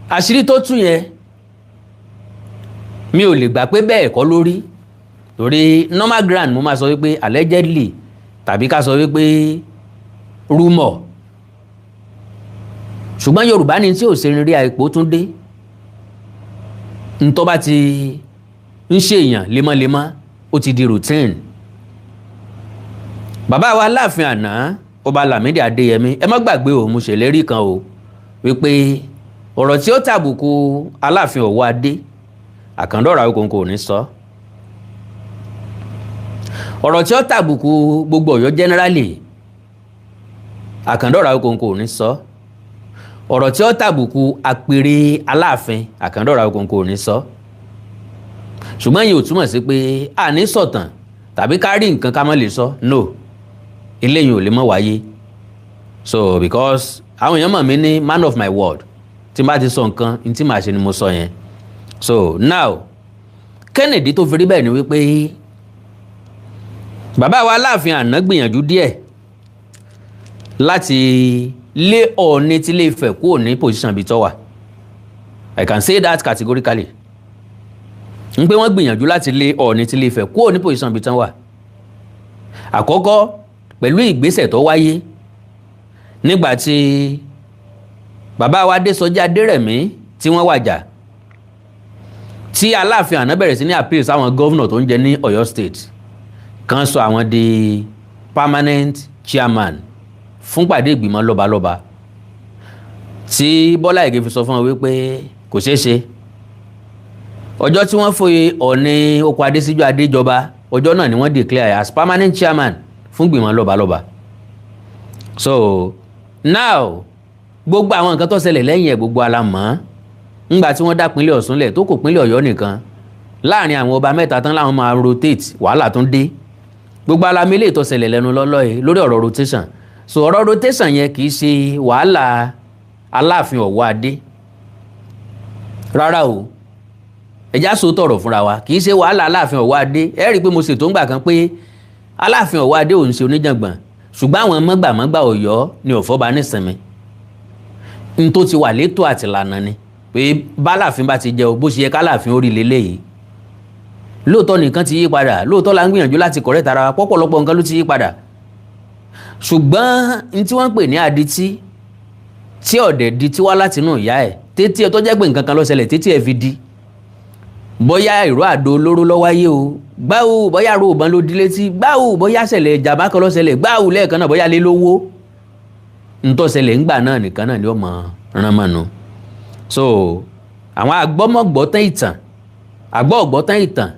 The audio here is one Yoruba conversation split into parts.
Àṣírí tó tú yẹn, mi ò lè gbà pé bẹ́ẹ̀ kọ́ lórí, torí normal ground mo máa sọ wípé allegedly tàbí ká sọ wípé rumour. Ṣùgbọ́n Yorùbá ní tí ò ṣe rí àìpó tún dé, ntọ́ bá ti ń ṣèyàn lemọ́lemọ́, ó ti di routine. Bàbá wa Aláàfin àná, Ọba Lámídì Adéyẹmí, ẹ má gbàgbé o, mo ṣèlérí kan o wípé ọ̀rọ̀ tí ó tàbùkù Aláàfin Ọ̀wọ́ Adé, Àkàndọ̀rọ̀ Awíkonko ò ní sọ. Ọ̀rọ̀ tí ó tàbùkù gbogbo Ọ̀yọ́ generally, Àkàndọ̀rọ̀ Awíkonko ò ní sọ. Ọ̀rọ̀ tí ó tàbùkù àpèrè Aláàfin, Àkàndọ̀rọ̀ Awíkonko ò ní sọ. Ṣùgbọ́n yìí ò túmọ̀ sí pé a ní sọ̀tàn tàbí ká rí nǹkan ká má lè sọ. No, eléyìí ò lè mọ̀ wáyé. So because àwọn èèyàn mọ̀ mí ní man of my word, tí n bá ti sọ nǹkan, n tí màá ṣe ni mo sọ yẹn. So now, Kennedy tó fi rí bẹ́ẹ̀ ni wípé bàbá wa Aláàfin àná gbìyànjú díẹ̀ láti lé Ọọ̀ni tí Ilé Ifẹ̀ kúrò ní position bí tó wà. I can say that categorically ń pé wọ́n gbìyànjú láti lé Ọọ̀ni tí Ilé Ifẹ̀ kúrò ní position bí tó wà. Àkọ́kọ́, pẹ̀lú ìgbésẹ̀ tó wáyé nígbà tí bàbá wa Adésọjí Adérẹ̀mí tí wọ́n wàjà, tí Aláàfin àná bẹ̀rẹ̀ sí ní appeal sáwọn governor tó ń jẹ ní Ọ̀yọ́ State kan, sọ àwọn di permanent chairman fún pàdé ìgbìmọ̀ lọ́balọ́ba, tí Bọ́lá Ìgè fi sọ fún wọn wípé kò ṣeé ṣe. Ọjọ́ tí wọ́n fòye Ọ̀ọ̀ni oko Adésíjú Adéjọba, ọjọ́ náà ni wọ́n declare as permanent chairman fún gbìmọ̀ lọ́balọ́ba. So now, gbogbo àwọn nǹkan tó ṣẹlẹ̀ lẹ́yìn ẹ̀, gbogbo ala mọ̀. Ńgbà tí wọ́n dá pínlẹ̀ Ọ̀ṣun lẹ̀, tó kò pínlẹ̀ Ọ̀yọ́ nìkan láàrin àwọn ọba mẹ́ta tán láwọn máa rotate, wàhálà tún dé. Gbogbo alamílẹ̀ tó ṣẹlẹ̀ lẹ́nu lọ́lọ́ yìí lórí ọ̀rọ̀ rotation. So ọ̀rọ̀ rotation yẹn kì í ṣe wàhálà Aláàfin Ọ̀wọ́ Adé rárá o. Ẹjá so tọrọ fúnra wa, kì í ṣe wàhálà Aláàfin Ọ̀wọ́ Adé. Ẹ rí i pé mo ṣètò ńgbà kan pé Aláàfin Ọ̀wọ́ Adé òun ṣe oníjàngbọ̀n, ṣùgbọ́n àwọn mọ́gbàmọ́gbà Ọ̀yọ́ ni òfọ́ba nísìnyí n tó ti wà létò àtìlànà ni pé báláàfin bá ti jẹ o, bó ṣe yẹ káláàfin ó rí leléyìí. Lóòótọ́ nìkan ti yí padà, lóòótọ́ la ń gbìyànjú láti correct ara wa, pọ́pọ̀lọpọ̀ nǹkan ló ti yí padà. Ṣùgbọ́n n tí wọ́n ń pè ní adití tí ọ̀dẹ̀ di tí wá látinú ìyá ẹ̀ tètè ẹ̀ tó jẹ́ pé nǹkan kan ló ṣẹlẹ̀ tètè ẹ̀ fi di, bóyá ìró àdó olóró ló wáyé o gbáwò, bóyá àrò ìbọn ló di létí gbáwò, bóyá ṣẹlẹ̀ ìjàmbá kan ló ṣẹlẹ̀ gbáwò lẹ́ẹ̀kan náà, bóyá lé lówó ntọ́sẹ̀lẹ̀ ńgbà náà nìkan náà ni ó mọ̀ rán mọ́nu. So àwọn agbọ́mọ̀gbọ́tán ìtàn, àgbọ́ ọ̀gbọ́tán ìtàn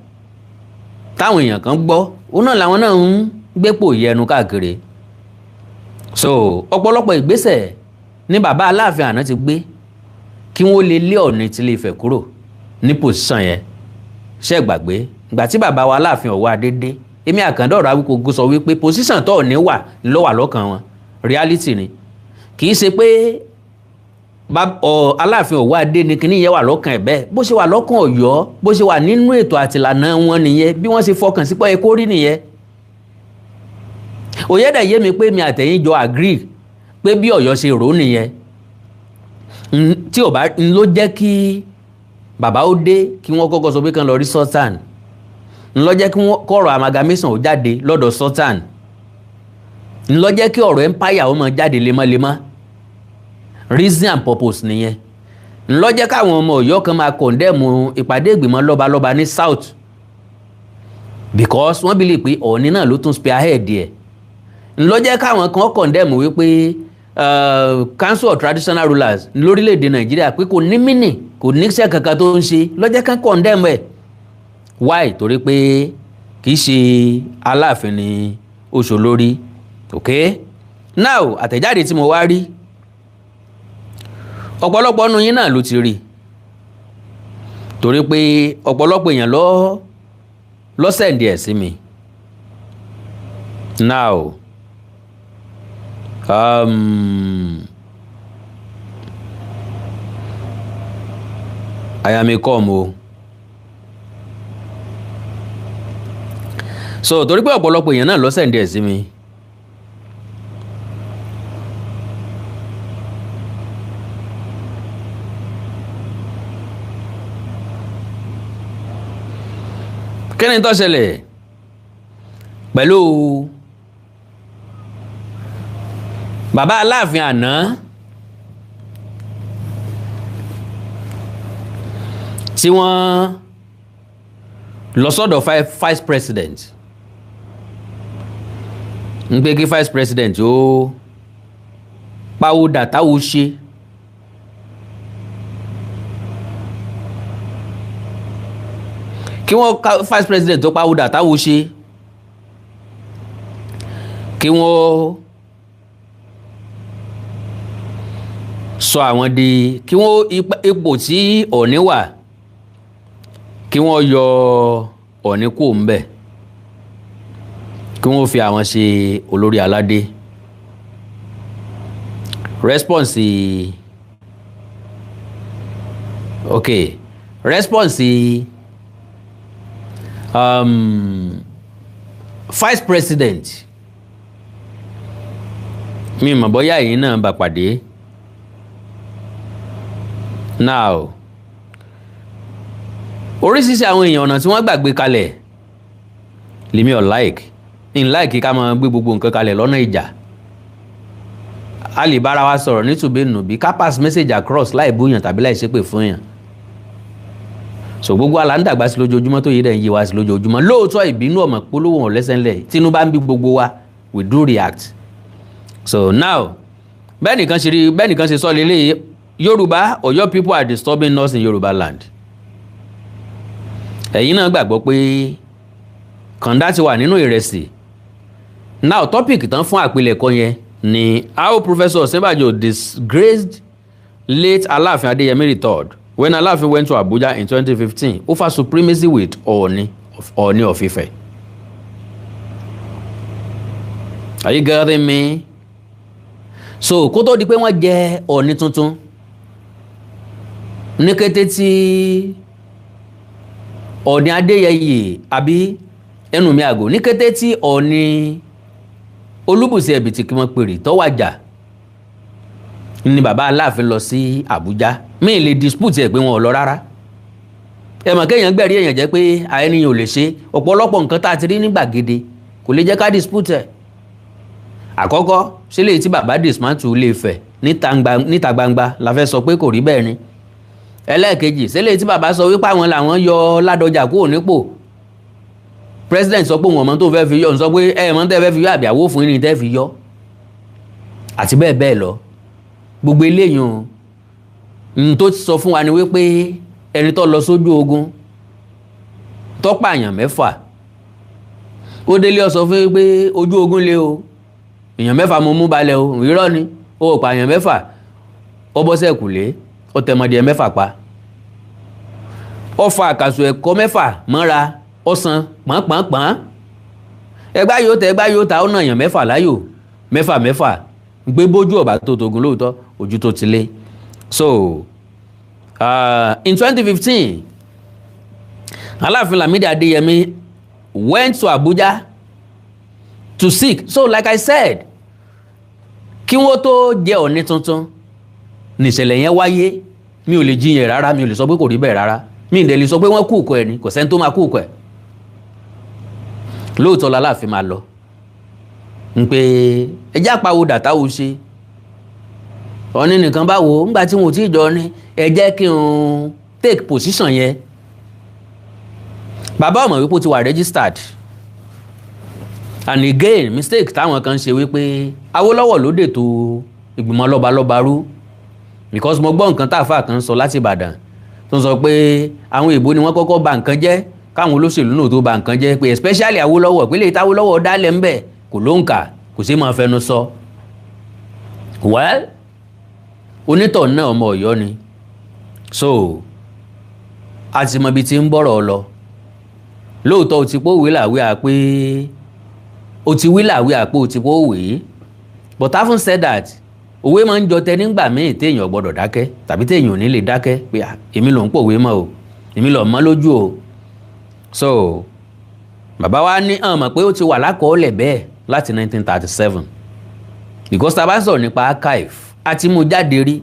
táwọn èèyàn kan gbọ́, òun náà làwọn náà ń gbépò yẹnu káàkiri. So ọ̀pọ̀lọpọ̀ ìgbésẹ̀ ní bàbá Aláàfin àná ti gbé kí wọ́n lè lé Ọọ̀ni tí Ilé Ifẹ̀ kúrò ní position yẹn. Ṣé gbàgbé ìgbà tí bàbá wa Aláàfin Ọ̀wọ́ Adé dé, èmi Àkàndọ̀rọ̀ Awíkonko sọ wípé position tó Ọọ̀ni wà ló wà lọ́kàn wọn. Reality ni, kì í ṣe pé Aláàfin Ọ̀wọ́ Adé ni kíní yẹn wà lọ́kàn ẹ̀ bẹ́ẹ̀. Bó ṣe wà lọ́kàn Ọ̀yọ́, bó ṣe wà nínú ètò àtìlànà wọn nìyẹn, bí wọ́n ṣe fọkàn sí pé ẹ kó rí nìyẹn. Òye dẹ̀ yé mi pé mi àtẹ̀yìn jọ agree pé bí Ọ̀yọ́ ṣe rò ó nìyẹn. Tí ò bá ń ló jẹ́ kí bàbá ó dé, kí wọ́n kọ́kọ́ sọ pé kán lọ rí sultan, ń lọ jẹ́ kí wọ́n kọ̀rọ̀ amalgamation ó jáde lọ́dọ̀ sultan, ń lọ jẹ́ kí ọ̀rọ̀ empire ó máa jáde lemọ́lemọ́. Reason and purpose nìyẹn. Ń lọ jẹ́ káwọn ọmọ Ọ̀yọ́ kan máa condemn ìpàdé ìgbìmọ̀ lọ́balọ́ba ní south, because wọ́n believe pé Ọọ̀ni náà ló tún spearhead ẹ̀. Ń lọ jẹ́ káwọn kan condemn wípé Council of Traditional Rulers lórílẹ̀‐èdè Nàìjíríà pé kò ní mínì, kò ní iṣẹ́ kankan tó ń ṣe lọ́jọ́ kan condemn ẹ̀. Why? Torí pé kì í ṣe Aláàfin ni oṣù lórí. Ok, now, àtẹ̀jáde tí mo wá rí, ọ̀pọ̀lọpọ̀ nínú yín náà ló ti rí, torí pé ọ̀pọ̀lọpọ̀ èèyàn ló send ẹ̀ sí mi. Now, I am a come o. So torí pé ọ̀pọ̀lọpọ̀ èèyàn náà ló send ẹ̀ sí mi. Kí ni tó ṣẹlẹ̀ pẹ̀lú bàbá Aláàfin àná tí wọ́n lọ sọ́dọ̀ vice president, ń pé kí vice president ó pawódà táwo ṣe, kí wọ́n vice president ó pawódà táwo ṣe, kí wọ́n sọ àwọn di kí wọ́n ipò tí Ọọ̀ni wà, kí wọ́n yọ Ọọ̀ni kúrò ńbẹ̀, kí wọ́n fi àwọn ṣe olórí aládé. Response, okay, response vice president, mi mọ̀ bóyá èyí náà bá pàdé. Now, oríṣiríṣi àwọn èèyàn, ọ̀nà tí wọ́n gbàgbé kalẹ̀ lèmi ò like n like ká máa gbé gbogbo nǹkan kalẹ̀ lọ́nà ìjà. A lè bára wa sọ̀rọ̀ nítùbí nùbí, ká pass message across láì búyàn tàbí láì ṣépè fún yàn. So gbogbo àlà ń dàgbà sí lójoojúmọ́, tó yé dẹ̀ ń yé wa sí lójoojúmọ́. Lóòótọ́, ìbínú ọmọ polówó wọn lẹ́sẹ̀ ńlẹ̀, tínú bá ń bí gbogbo wa, we do react. So now, bẹ́ẹ̀ nìkan ṣe rí, bẹ́ẹ̀ nìkan ṣe sọ lélẹ́yìí: "Yorùbá Ọ̀yọ́ people are disturbing us in Yorùbá land." Ẹ̀yin náà gbàgbọ́ pé kàńdá ti wà nínú ìrẹsì. Now, topic tán fún àpilẹ̀kọ yẹn ni "How Professor Osinbajo disgraced late Aláàfin Adéyẹmí III when Aláàfin went to Abuja in 2015 over supremacy with Ooni of Ife." Are you getting me? So kó tó di pé wọ́n jẹ Ọọ̀ni tuntun, ní kété tí Ọọ̀ni Adéyẹyè, àbí ẹnu mi àgò, ní kété tí Ọọ̀ni Olúbùsì Ẹ̀bìtì kí wọ́n pèrè tọ́wàjà ni bàbá Aláàfin lọ sí Àbújá. Mi lè dispute ẹ̀ pé wọn ò lọ rárá. Ẹ mọ̀ kéèyàn gbẹ̀rí èèyàn jẹ́ pé àìníyàn ò lè ṣe ọ̀pọ̀lọpọ̀ nǹkan tá a ti rí ní gbàgede, kò lè jẹ́ ká dispute ẹ̀. Àkọ́kọ́ ṣé lè tí bàbá dismantle Ilé Ifẹ̀ níta gbangba la fẹ́ sọ pé kò rí bẹ́ẹ̀ ni? Ẹlẹ́ẹ̀kejì, ṣé lè tí bàbá sọ wípé àwọn làwọn yọ Ládọjà kúrò nípò? President sọ pé òun ọmọ tó fẹ́ fi yọ, sọ pé ẹ mọ̀ tẹ́ fẹ́ fi yọ, àbí àwọ̀ fún yín tẹ́ fi yọ, àti bẹ́ẹ̀ bẹ́ẹ̀ lọ. Gbogbo eléyìí n tó sọ fún wa ni wípé ẹni tó lọ sójú ogun tó pààyàn 6, ó délé, ó sọ fún yín pé ojú ogun lé o, èèyàn 6 mo mú balẹ̀ o. Irọ́ ni, ó pààyàn 6, ó bọ́ sẹ́kùlé, ó tẹmọdé 6 pa, ó fa àkàsọ̀ ẹ̀kọ́ 6 mọ́ra, ó san pọ̀npọ̀npọ̀n, ẹgbá yóò tẹ, ẹgbá yóò ta, ó nà èèyàn 6 láyò, 6 6, gbé bójú ọ̀bà tó togun lóòótọ́, ojú tó ti lé. So in 2015, Aláàfin Lamidi Adéyẹmí went to Abuja to seek. So like I said, kí wọ́n tó jẹ Ọọ̀ni tuntun nìṣẹ̀lẹ̀ yẹn wáyé. Mi ò lè jiyàn rárá, mi ò lè sọ pé kò rí bẹ́ẹ̀ rárá, mi ì dẹ̀ lè sọ pé wọ́n kú òkú ẹ̀ ni. Kò sẹ́ni tó máa kú òkú ẹ̀. Lóòótọ́ l'Aláàfin máa lọ ń pé ẹjẹ́ àpawò dàtàwò ṣe Ọọ̀ni nìkan báwo, ńgbà tí wọn ò tí ì jọ ní ẹ jẹ́ kí n take position yẹn. Bàbá ọmọ wípé ó ti wà registered. And again, mistake táwọn kan ṣe wípé Awólọ́wọ̀ ló dètò ìgbìmọ̀ lọ́balọ́ba rú, because mo gbọ́ nǹkan táàfà kan sọ láti Ìbàdàn tó ń sọ pé àwọn èèbó ni wọ́n kọ́kọ́ bà nǹkan jẹ́ káwọn olóṣèlú náà tó bà nǹkan jẹ́, pé especially Awólọ́wọ̀, pé lè táwólọ́wọ̀ dálẹ̀ ńbẹ̀ kò ló ń kà, kò sí máa fẹnu sọ. Well, onítọ̀ náà ọmọ Ọ̀yọ́ ni, so a ti mọ ibi tí ń bọ̀rọ̀ lọ. Lóòótọ́, o ti pòwe làwí à pé o ti wí làwí à pé o ti pòwe, but having said that, òwe máa ń jọ tẹ nígbà míì téèyàn gbọ́dọ̀ dákẹ́ tàbí téèyàn ò ní lè dákẹ́ pé èmi ló ń pòwe mọ́ o, èmi ló mọ́ lójú o. So bàbá wa ní hàn mọ̀ pé ó ti wà lákọọ́lẹ̀ bẹ́ẹ̀ láti 1937, because tá a bá sọ̀rọ̀ nípa archive, a ti mú jáde rí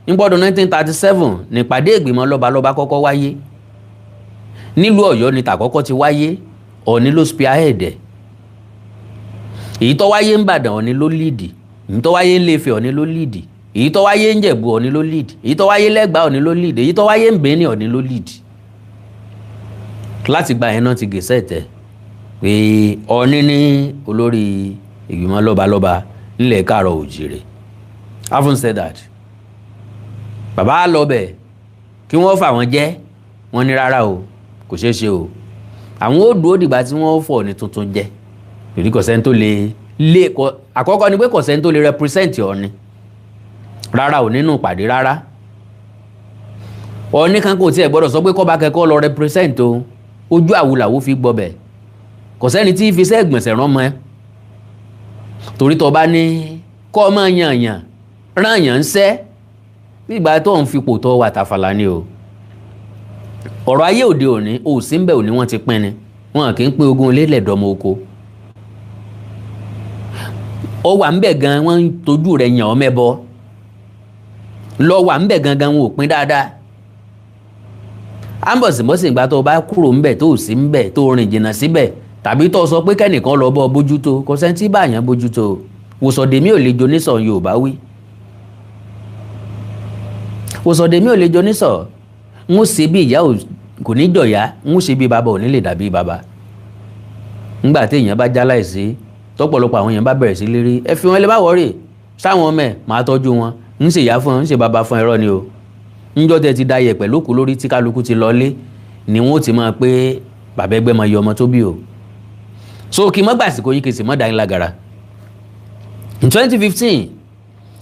nígbọ́dọ̀ 1937 nípàdé ìgbìmọ̀ lọ́balọ́ba kọ́kọ́ wáyé. Nílùú Ọ̀yọ́ ni tàkọ́kọ́ ti wáyé, Ọọ̀ni ló spearhead ẹ̀. Èyí tó wáyé n'Ìbàdàn, Ọọ̀ni ló lead. Èyí tó wáyé n'Ilé-Ifẹ̀, Ọọ̀ni ló lead. Èyí tó wáyé n'Ìjẹ̀bú, Ọọ̀ni ló lead. Èyí tó wáyé lẹ́gbàá, Ọọ̀ni ló lead. Èyí tó wáyé n'Bẹ̀nín, Ọọ̀ni ló lead. Láti gba yẹn náà ti gèsè tẹ̀ pé Ọọ̀ni ní olórí ìgbìmọ̀ lọ́balọ́ba nílẹ̀ káàrọ̀ òjìrè. Having said that, bàbá lọ bẹ̀ kí wọ́n fà wọ́n jẹ́, wọ́n ní rárá o, kò ṣeé ṣe o, àwọn ó dúró dìgbà tí wọ́n fọ̀ ní tuntun jẹ́, torí kò sẹ́ni tó lè lé. Àkọ́kọ́ ni pé kò sẹ́ni tó lè represent Ọọ̀ni rárá o nínú ìpàdé rárá. Ọọ̀ni kan kò tiẹ̀ gbọ́dọ̀ sọ pé kọ́ba kẹ́kọ̀ọ́ lọ represent o. Ojú àwùlàwò fi gbọ́bẹ̀. Kò sẹ́ni tí fi iṣẹ́ ìgbọ̀nsẹ̀ rán mọ́ ẹ, torí tó bá ní kọ́ ọ máa yàn yàn rán yàn ń sẹ́ bí ìgbà tó ń fipò tó wà tàfàlà ni o. Ọ̀rọ̀ ayé òde òní ò sí ń bẹ̀ òní, wọ́n ti pín ni, wọn kì í pín ogún ilé lẹ̀dọ́mọ oko. Ó wà ń bẹ̀ gan, wọ́n ń tójú rẹ̀ yàn ọ́ mẹ́bọ lọ wà ń bẹ̀ gangan, wọn ò pín dáadáa. Ambọ̀sibọ́sì ìgbà tó o bá kúrò ń bẹ̀, tó o sí ń bẹ̀, tó o rìn jìnnà síbẹ̀, tàbí tó o sọ pé kẹ́nìkan lọ bọ́ bójútó, kò sẹ́ni tí báyàn bójútó. Wòsàndèmí ò lè jo nísọ̀, Yorùbá wí, wòsàndèmí ò lè jo nísọ̀. Ń ṣe bí ìyá kò ní jọ̀yà, ń ṣe bí bàbá ò ní lè dàbí bàbá. Ńgbà tí èèyàn bá jáláìsí, tọ́pọ̀lọpọ̀ àwọn èèyàn bá bẹ̀rẹ̀ sí lérí, ẹ fi wọn lè bá wọ́ọ̀rì sáwọn ọmọ ẹ̀, máa tọ́jú wọn, ń ṣe ìyá fún wọn, ń ṣe bàbá fún. Ẹ̀rọ ni o. Ńjọ́ tẹ ti da yẹ̀pẹ̀ lókù lórí tí kálukú ti lọlé ni wọ́n ti máa pé bàbá ẹgbẹ́ máa yọ ọmọ tó bí o. So kí n má gbàsìkò yín, kí n sì má dá yín lágara. In 2015,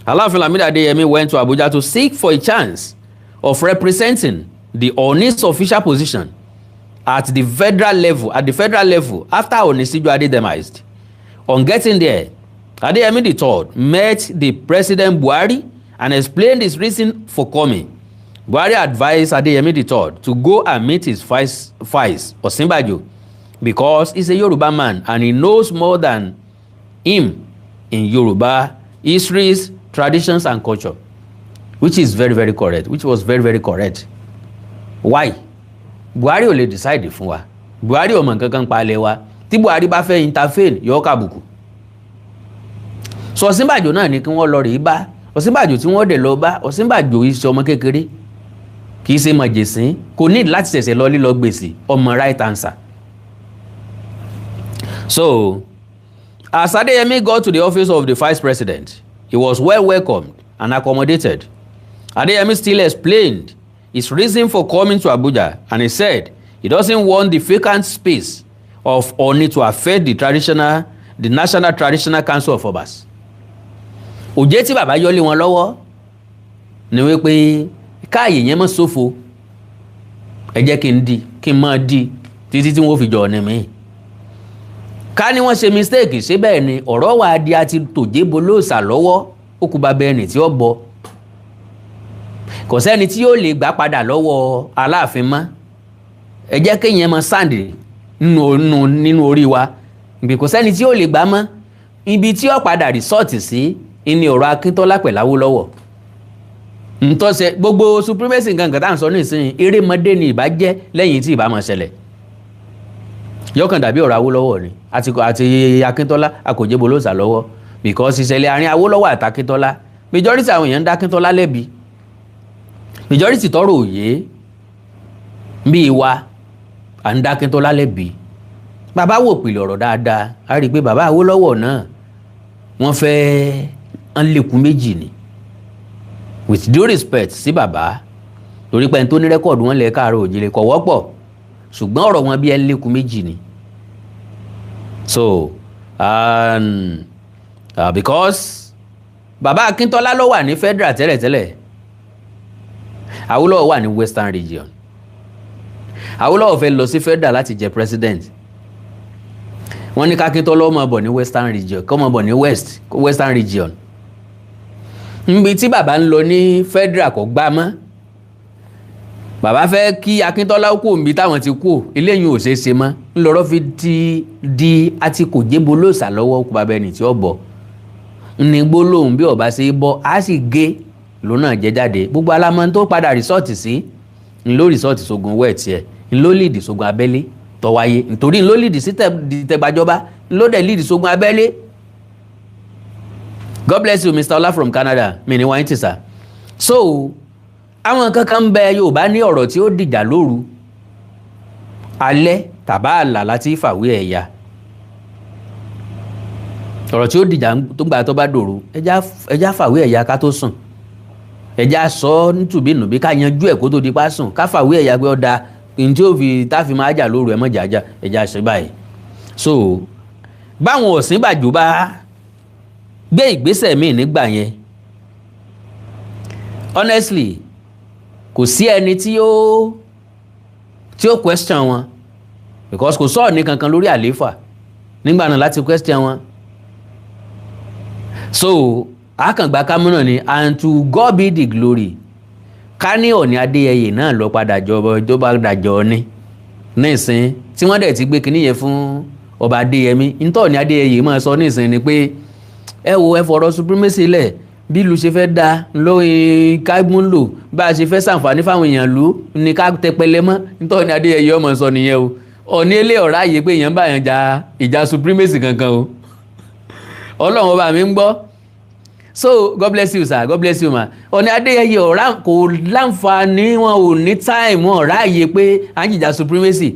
Aláàfin Lamidi Adeyemi went to Abuja to seek for a chance of representing the Ooni's official position at the federal level after Ooni Sijuade demised. On getting there, Adeyemi III met the President Buhari and explained his reason for coming. Buhari advised Adeyemi III to go and meet his vice Osinbajo, because he's a Yoruba man and he knows more than him in Yoruba histories, traditions and culture, which is very, very correct, which was very, very correct. Why? Buhari ò lè decide fún wa. Buhari ò mọ̀ nǹkan kan pa ilẹ̀ wa. Tí Buhari bá fẹ́ intervene, yọ kàbùkù. So Ọ̀ṣínbàjò náà ni kí wọ́n lọ rèé bá. Ọ̀ṣínbàjò tí wọ́n dẹ̀ lọ bá, Ọ̀ṣínbàjò yìí ṣe ọmọ kékeré, kì í ṣe mọ̀jẹ̀sín, kò ní láti ṣẹ̀ṣẹ̀ lọ lílọ gbèsè ọmọ right answer. So as Adeyemi got to the office of the vice president, he was well welcomed and accommodated. Adeyemi still explained his reason for coming to Abuja, and he said he doesn't want the vacant space of Oni to affect the National Traditional Council of Obas. Òjé tí bàbá yọlé wọn lọ́wọ́ ni wípé káàyè yẹn mọ́ ṣòfò, ẹ jẹ́ kí n di kí n máa di títí tí wọ́n fi jọ ọ̀nà mi. Ká ní wọ́n ṣe mistake, ṣé bẹ́ẹ̀ ni ọ̀rọ̀ wà á di àti tòjé bolóòsà lọ́wọ́, ó kú bàbá ẹni tí ó bọ, kò sẹ́ni tí yóò lè gbà padà lọ́wọ́ Aláàfin mọ́. Ẹ jẹ́ kéèyàn mọ sáǹdì nínú orí wa ibi, kò sẹ́ni tí yóò lè gbà mọ́. Ibi tí ó padà resort sí ní ọ̀rọ̀ Akíntọ́lá pẹ̀lú Awólọ́wọ̀ ntọ́sẹ̀ gbogbo supremacy nǹkan kan tá à ń sọ nísìnyí, erémọdé ni ìbá jẹ́ lẹ́yìn tí ìbá máa ṣẹlẹ̀. Yọkàn dàbí ọ̀rọ̀ Awólọ́wọ̀ ni àti Akíntọ́lá akòjébo ló sà lọ́wọ́, because ìṣẹ̀lẹ̀ àárín Awólọ́wọ̀ àti Akíntọ́lá, majority àwọn èèyàn ń dá Akíntọ́lá lẹ́bi. Majority tọrọ òye bíi wa à ń dá Akíntọ́lá lẹ́bi. Bàbá wò pìlẹ̀ ọ̀rọ̀ dáadáa, a rí i pé bàbá Awólọ́wọ̀ náà, wọ́n fẹ́ ń lékun méjì ni. With due respect sí bàbá, torí pé ẹni tó ní record wọn lẹ káàárọ̀ òjìrè kò wọ́pọ̀, ṣùgbọ́n ọ̀rọ̀ wọn bí ẹ lékun méjì ni. So because bàbá Akíntọ́lá ló wà ní federal tẹ́lẹ̀tẹ́lẹ̀, Awólọ́wọ̀ wà ní Western Region. Awólọ́wọ̀ fẹ́ lọ sí federal láti jẹ president. Wọ́n ní kákíntọ́lá ó máa bọ̀ ní Western Region, kó máa bọ̀ ní Western Region. Níbi tí bàbá ń lọ ní federal kò gbá mọ́. Bàbá fẹ́ kí Akíntọ́lá kú níbi táwọn ti kú, eléyìí ò ṣeé ṣe mọ́. Ńlọrọ́ fi ti di àti kò jébo lóòsà lọ́wọ́, kó bàbá ẹni tí ó bọ̀ ní gbólóhùn bí ọba ṣe bọ́ á sì gé lónà jẹ jáde. Gbogbo alamọ tó padà resort sí ńlọ resort sógun wẹ̀ tiẹ̀. Ló lead sógun abẹ́lé tó wáyé, nítorí ló lead sí dìtẹ̀gbàjọba, ló dẹ̀ lead sógun abẹ́lé. God bless you, Mr. Ola from Canada. Mi ní wáyé tì sá. So àwọn kankan ń bẹ, Yorùbá ní ọ̀rọ̀ tí ó dìjà lóru alẹ́ tàbá àlà láti fàwé ẹ̀yà. Ọ̀rọ̀ tí ó dìjà tó gbà tó bá dòru, ẹja fàwé ẹ̀yà ká tó sùn. Ẹja sọ ọ́ nítùbínùbí, ká yanjú ẹ̀ kó tó di pa sùn, ká fàwé ẹ̀yà pé ọ̀dà ní tí ó fi táfi máa jà lóru, ẹ̀ mọ̀ jàjà, ẹja ṣe báyìí. So báwọn Ọ̀ṣínbàjò bá gbé ìgbésẹ̀ míì nígbà yẹn, honestly, kò sí ẹni tí ó question wọn, because kò sọ̀rọ̀ ní kankan lórí àlééfà nígbà náà láti question wọn. So àkàngbá kámúnà ni, and to God be the glory. Ká ní Ọ̀ọ̀ni Adéyẹyè náà lọ padà jọba, tó bá dàjọ ní nísìn tí wọ́n dẹ̀ ti gbé kinní yẹn fún ọba Adéyẹmí, ntọ́ Ọ̀ọ̀ni Adéyẹyè máa sọ nísìn ni pé, ẹ wo, ẹ fọ̀rọ̀ supremacy lẹ̀, bí ìlú ṣe fẹ́ da lórí kágbọ́n lò, bá a ṣe fẹ́ ṣàǹfààní fáwọn èèyàn lù ní ká tẹpẹlẹ mọ́. Ntọ́ Ọ̀ọ̀ni Adéyẹyè ọmọ sọ nìyẹn o. Ọ̀ọ̀ni ilé ọ̀rá yìí pé èèyàn bá yàn ja ìjà supremacy kankan o. Ọlọ́run ọba mi ń gbọ́. So God bless you, sir. God bless you, ma. Ọ̀ọ̀ni Adéyẹyè ọ̀rá kò láǹfààní, wọn ò ní time, wọn ọ̀rá yìí pé à ń jìjà supremacy.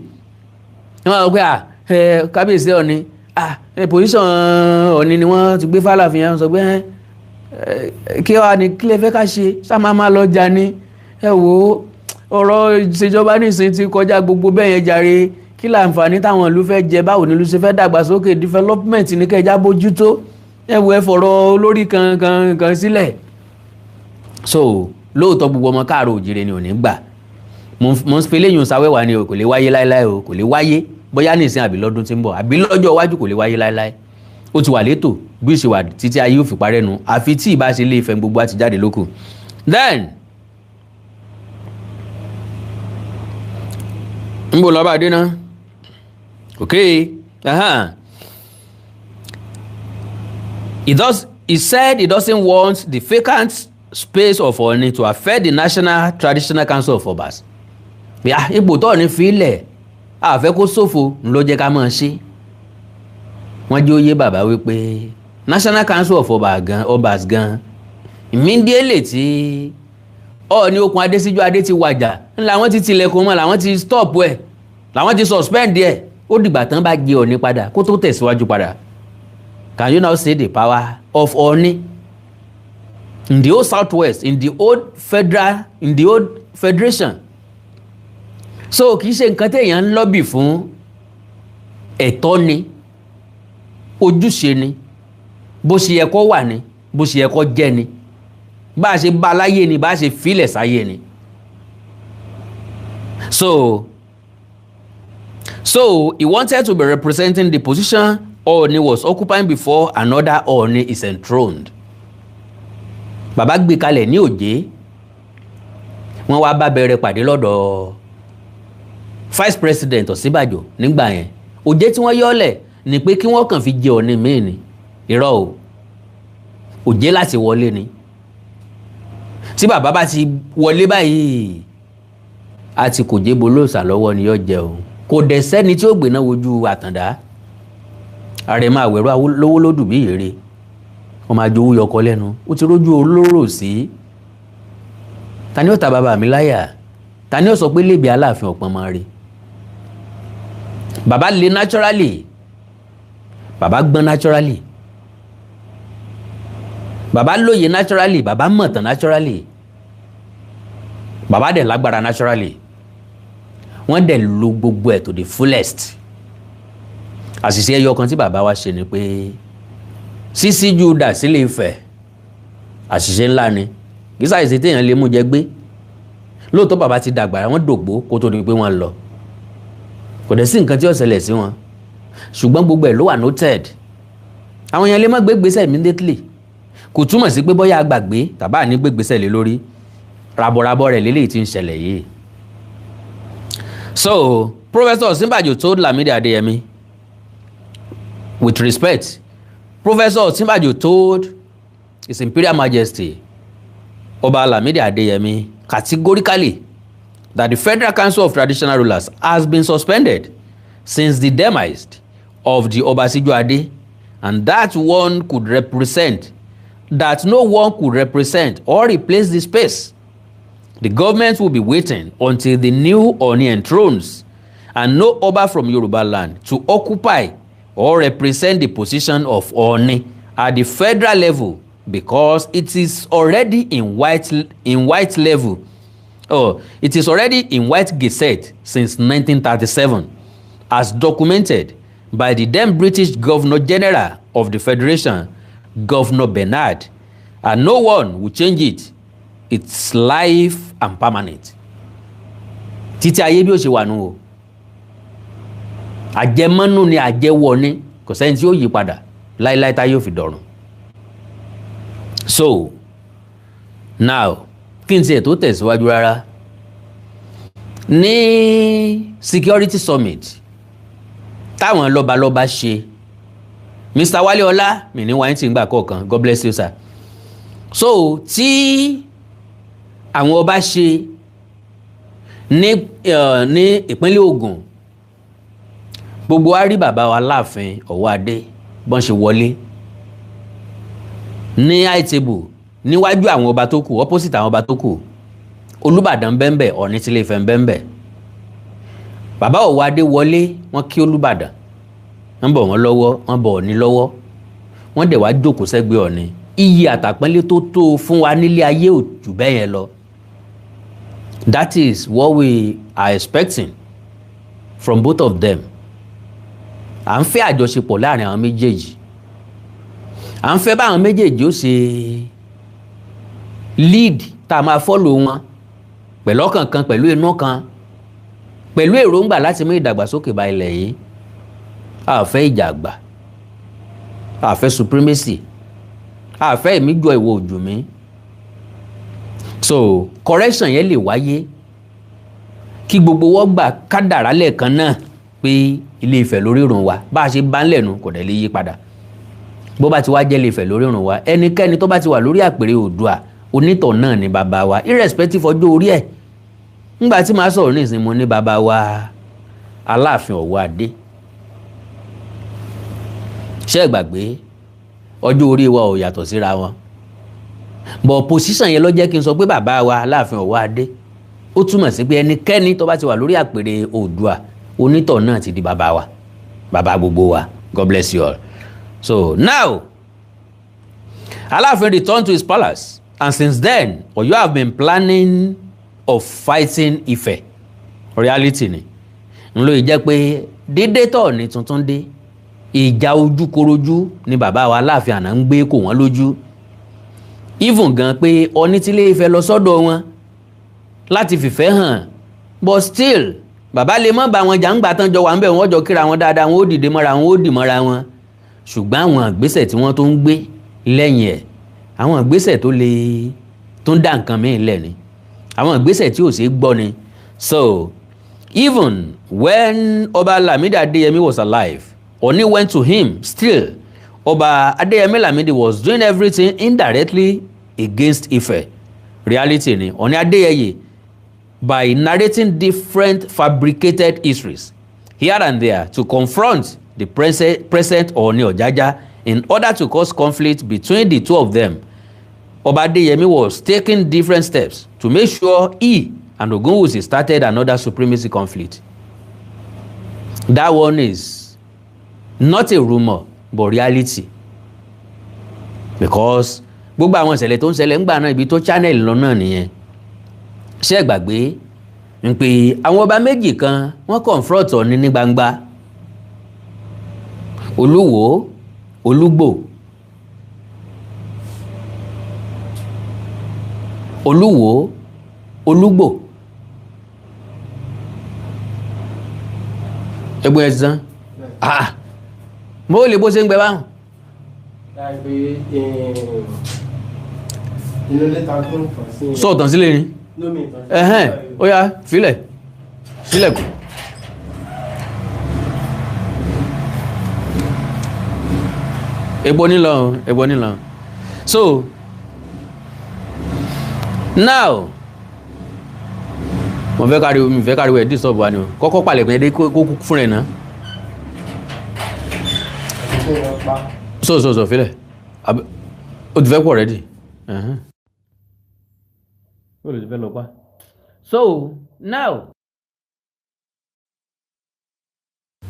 Wọn sọ pé à ẹ kábíyèsí Ọ̀ọ̀ni, à ẹ position Ọ̀ọ̀ni ni wọ́n ti gbé fàlàfin yẹn, sọ pé ẹ kí wàá ní kí lè fẹ́ ká ṣe sá máa lọ jà ní. Ẹ wò ó, ọ̀rọ̀ ìṣèjọba nísìnyí ti kọjá gbogbo bẹ́ẹ̀ yẹn jàre. Kí láǹfààní táwọn ìlú fẹ́ jẹ? Báwo ni ìlú ṣe fẹ́ dàgbàsókè? Development ní kẹjá bójútó. Ẹ wo, ẹ fọ̀rọ̀ olórí kan kan kan sílẹ̀. So lóòótọ́, gbogbo ọmọ káàró òjìrè ni ò ní gbà. Mo ń fi eléyìí sáwẹ́wà ni o. Kò lè wáyé láéláé o, kò lè wáyé, bóyá nísìn àbí lọ́dún tí ń bọ̀ àbí lọ́jọ́ iwájú, kò lè wáyé láéláé. Ó ti wà létò bí ó ṣe wà títí ayé ò fi parẹ́ nu, àfi tí ìbá ṣe lé Ifẹ̀ gbogbo àti jáde lókù. Then ń bò lọ́ba dé náà. Okay, He said he doesn't want the vacant space of Ọọ̀ni to affect the National Traditional Council of Obas. Yà ipò tó ní filẹ̀ àfẹ́ kó ṣòfò ló jẹ́ ká máa ṣe. Wọ́n jẹ́ ó yé bàbá wípé National Council of Obas gan, Obas gan, immediately tí Ọọ̀ni Okùn Adésíjú Adé ti wàjà ńlá, wọ́n ti tilẹ̀kùn mọ́, làwọn ti stop ẹ̀, làwọn ti suspend ẹ̀. Ó dìgbà tán bá jẹ Ọọ̀ni padà kó tó tẹ̀síwájú padà. Can you now see the power of Ọọ̀ni in the old Southwest, in the old federal, in the old federation? So kì í ṣe nǹkan téèyàn ń lọ́bì fún. Ẹ̀tọ́ ni, ojúṣe ni, bó ṣe yẹ kó wà ni, bó ṣe yẹ kó jẹ́ ni, bá a ṣe bá a láyé ni, bá a ṣe filẹ̀ sáyé ni. So he wanted to be representing the position Ooni was occupying before another Ooni is enthroned. Bàbá gbé kalẹ̀ ní òjé, wọ́n wá bá bẹ̀rẹ̀ pàdé lọ́dọ̀ Vice President Ọ̀ṣínbàjò nígbà yẹn. Òjé tí wọ́n yọ́lẹ̀ ni pé kí wọ́n kàn fi jẹ Ọọ̀ni míì ni. Irọ́ o, òjé láti wọlé ni. Tí bàbá bá ti wọlé báyìí, àti kò jẹ́ bolóòsà lọ́wọ́ ni yóò jẹ o. Kò dẹ̀ sẹ́ni tí ó gbéná wojú Àtàndá. Àrẹ̀mọ àwẹ̀rọ lówó lódù bí èrè, wọ́n máa jowú yọkọ lẹ́nu. Ó ti rójú olóró sí. Ta ni ó ta bàbá mi láyà? Ta ni ó sọ pé lébi Aláàfin ọ̀pọ̀n máa rí? Bàbá le naturally, bàbá gbọ́n naturally, bàbá lóye naturally, bàbá mọ̀tàn naturally, bàbá dẹ̀ lágbára naturally. Wọ́n dẹ̀ lo gbogbo ẹ̀ to the fullest. Àṣìṣe ẹyọ kan tí bàbá wa ṣe ni pé sísíjú dà sílé Ifẹ̀. Àṣìṣe ńlá ni, kì í ṣàṣìṣe téèyàn lè mú jẹ gbé. Lóòótọ́, bàbá ti dàgbà, wọ́n dògbó kó tó di pé wọ́n lọ. Kò dẹ̀ sí nǹkan tí ó ṣẹlẹ̀ sí wọn, ṣùgbọ́n gbogbo ẹ̀ ló wà noted. Àwọn èèyàn lè má gbé gbèsè immediately, kò túmọ̀ sí pé bóyá gbàgbé tàbá ní gbé gbèsè lé lórí. Raborabo rẹ̀ lélẹ́yìí tí ń ṣẹlẹ̀ yìí. So Professor Osinbajo told Lamidi Adeyemi, with respect, Professor Osinbajo told His Imperial Majesty Ọba Lamidi Adeyemi categorically that the Federal Council of Traditional Rulers has been suspended since the demise of the Oba Sijuade, and that no one could represent or replace the space. The government will be waiting until the new Ooni enthrones and no Oba from Yoruba land to occupy or represent the position of Ooni at the federal level, because it is already in white level. Oh, it is already in white gazette since 1937, as documented by the then British Governor General of the Federation, Governor Bernard, and no one will change it. It's life and permanent. Títí ayé bí ó ṣe wà nù o, àjẹmọ́nú ni, àjẹwọ̀ ni, kò sẹ́ni tí ó yí padà láíláí tá yóò fi dọ̀run. So now, kí n tiẹ̀ tó tẹ̀síwájú rárá, ní security summit táwọn lọ́balọ́ba ṣe, Mr. Wálé Ọlá mi ní wáyé tí ń gbà kọ̀ọ̀kan, God bless you, sir. So tí àwọn ọba ṣe ní ìpínlẹ̀ Ògùn, gbogbo wa rí bàbá wa Láàfin Ọ̀wọ́adé bọ́n ṣe wọlé ní high table níwájú àwọn ọba tó kù, opposite àwọn ọba tó kù. Olúbàdàn bẹ́ńbẹ́, Ọ̀ọ̀ni tilé Ifẹ̀ bẹ́ńbẹ́. Bàbá Ọ̀wọ́adé wọlé, wọ́n kí Olúbàdàn, wọ́n bọ̀ wọ́n lọ́wọ́, wọ́n bọ̀ Ọ̀ọ̀ni lọ́wọ́, wọ́n dẹ̀ wá jókòó sẹ́gbẹ̀ẹ́ Ọ̀ọ̀ni. Iyì àtàpọ́nlé tó tó fún wa nílé ayé ò jù bẹ́ẹ̀ yẹn lọ. That is what we are expecting from both of them. À ń fẹ́ àjọṣepọ̀ láàrin àwọn méjèèjì, à ń fẹ́ báwọn méjèèjì ó ṣe lead, tá a máa follow wọn pẹ̀lú ọkàn kan, pẹ̀lú inú kan, pẹ̀lú èròǹgbà láti mú ìdàgbàsókè bá ilẹ̀ yìí. A fẹ́ ìjà àgbà, a fẹ́ supremacy, a fẹ́ èmi jọ ìwọ ojú mi. So correction yẹn lè wáyé kí gbogbo wọn gbà kádàrá lẹ́ẹ̀kan náà pé Ilé Ifẹ̀ lórí ìrùn wa, bá a ṣe bá ń lẹ̀nu kò dẹ̀ lè yí padà. Bó bá ti wá jẹ́ Ilé Ifẹ̀ lórí ìrùn wa, ẹnikẹ́ni tó bá ti wà lórí àpèrè Oòduà, onítọ̀ náà ni bàbá wa, irrespective ọjọ́ orí ẹ̀. Ńgbà tí màá sọ̀rọ̀ nísìnyí, mo ní bàbá wa Aláàfin Ọ̀wọ́adé, ṣé ẹ gbàgbé? Ọjọ́ orí wa ò yàtọ̀ síra wọn, but position yẹn ló jẹ́ kí n sọ pé bàbá wa Aláàfin Ọ̀wọ́adé. Ó túmọ̀ sí pé ẹnikẹ́ni tó bá ti wà lórí àpèrè Oòduà, onítọ̀ náà ti di bàbá wa, bàbá gbogbo wa. God bless you all. So now, Aláàfin returned to his palace, and since then Ọ̀yọ́ have been planning of fighting Ifẹ̀. Reality ni ńlọ yìí jẹ́ pé dédé tọ̀ ní tuntun dé, ìjà ojúkorojú ni bàbá wa Aláàfin àná ń gbé kò wọ́n lójú, even gan pé Ọọ̀ni tílé Ifẹ̀ lọ sọ́dọ̀ wọn láti fìfẹ́ hàn, but still bàbá lè mọ́ bá wọn jà. Ń gbà tán jọ wà ń bẹ̀, wọ́n jọ kíra wọn dáadáa, wọn ó dìde mọ́ra wọn, ó dì mọ́ra wọn, ṣùgbọ́n àwọn ìgbésẹ̀ tí wọ́n tó ń gbé lẹ́yìn ẹ̀, àwọn ìgbésẹ̀ tó lè tó ń dá nǹkan míì lẹ̀ ni, àwọn ìgbésẹ̀ tí ò ṣeé gbọ́ ni. So even when Ọba Lamidi Adeyemi was alive, Oni went to him. Still, Ọba Adeyemi Lamidi was doing everything indirectly against Ife. Reality ni. Oni Adeyeye, by narrating different fabricated histories here and there to confront the present Ooni Ojaja in order to cause conflict between the two of them. Ọba Adeyemi was taking different steps to make sure he and Ogunwusi started another supremacy conflict. That one is not a rumour but reality, because gbogbo àwọn ìṣẹ̀lẹ̀ tó ń ṣẹlẹ̀ ńgbà náà, ibi tó channel lọ náà nìyẹn. Ṣé ẹ gbàgbé ń pé àwọn ọba méjì kan wọ́n confront Ọọ̀ni ní gbangba? Olúwo, Olúgbò, Olúwo, Olúgbò, ẹgbẹ́ ẹ̀ tán. Ah, mo lè bó ṣe ń gbẹ báwọn. Láì pé inú ilé ta tó ń tàn sí yẹn. Sọ̀tàn sílẹ̀ ni. Lómi ìtàn sí. Ẹ̀hẹ́n, ó yá, filẹ̀ filẹ̀ kù. Epo nílọ, epo nílọ. So now, Mo fẹ́ káriwo, mi fẹ́ káriwo ẹ̀ disturb wa ni o. Kọ́kọ́ palẹ̀kùn yẹn dé kó kú fún rẹ̀ náà. Àti kó wọn pa. So so so filẹ̀. O ti fẹ́ pọ̀ ready. Ó lè ti fẹ́ lọ pa. So now,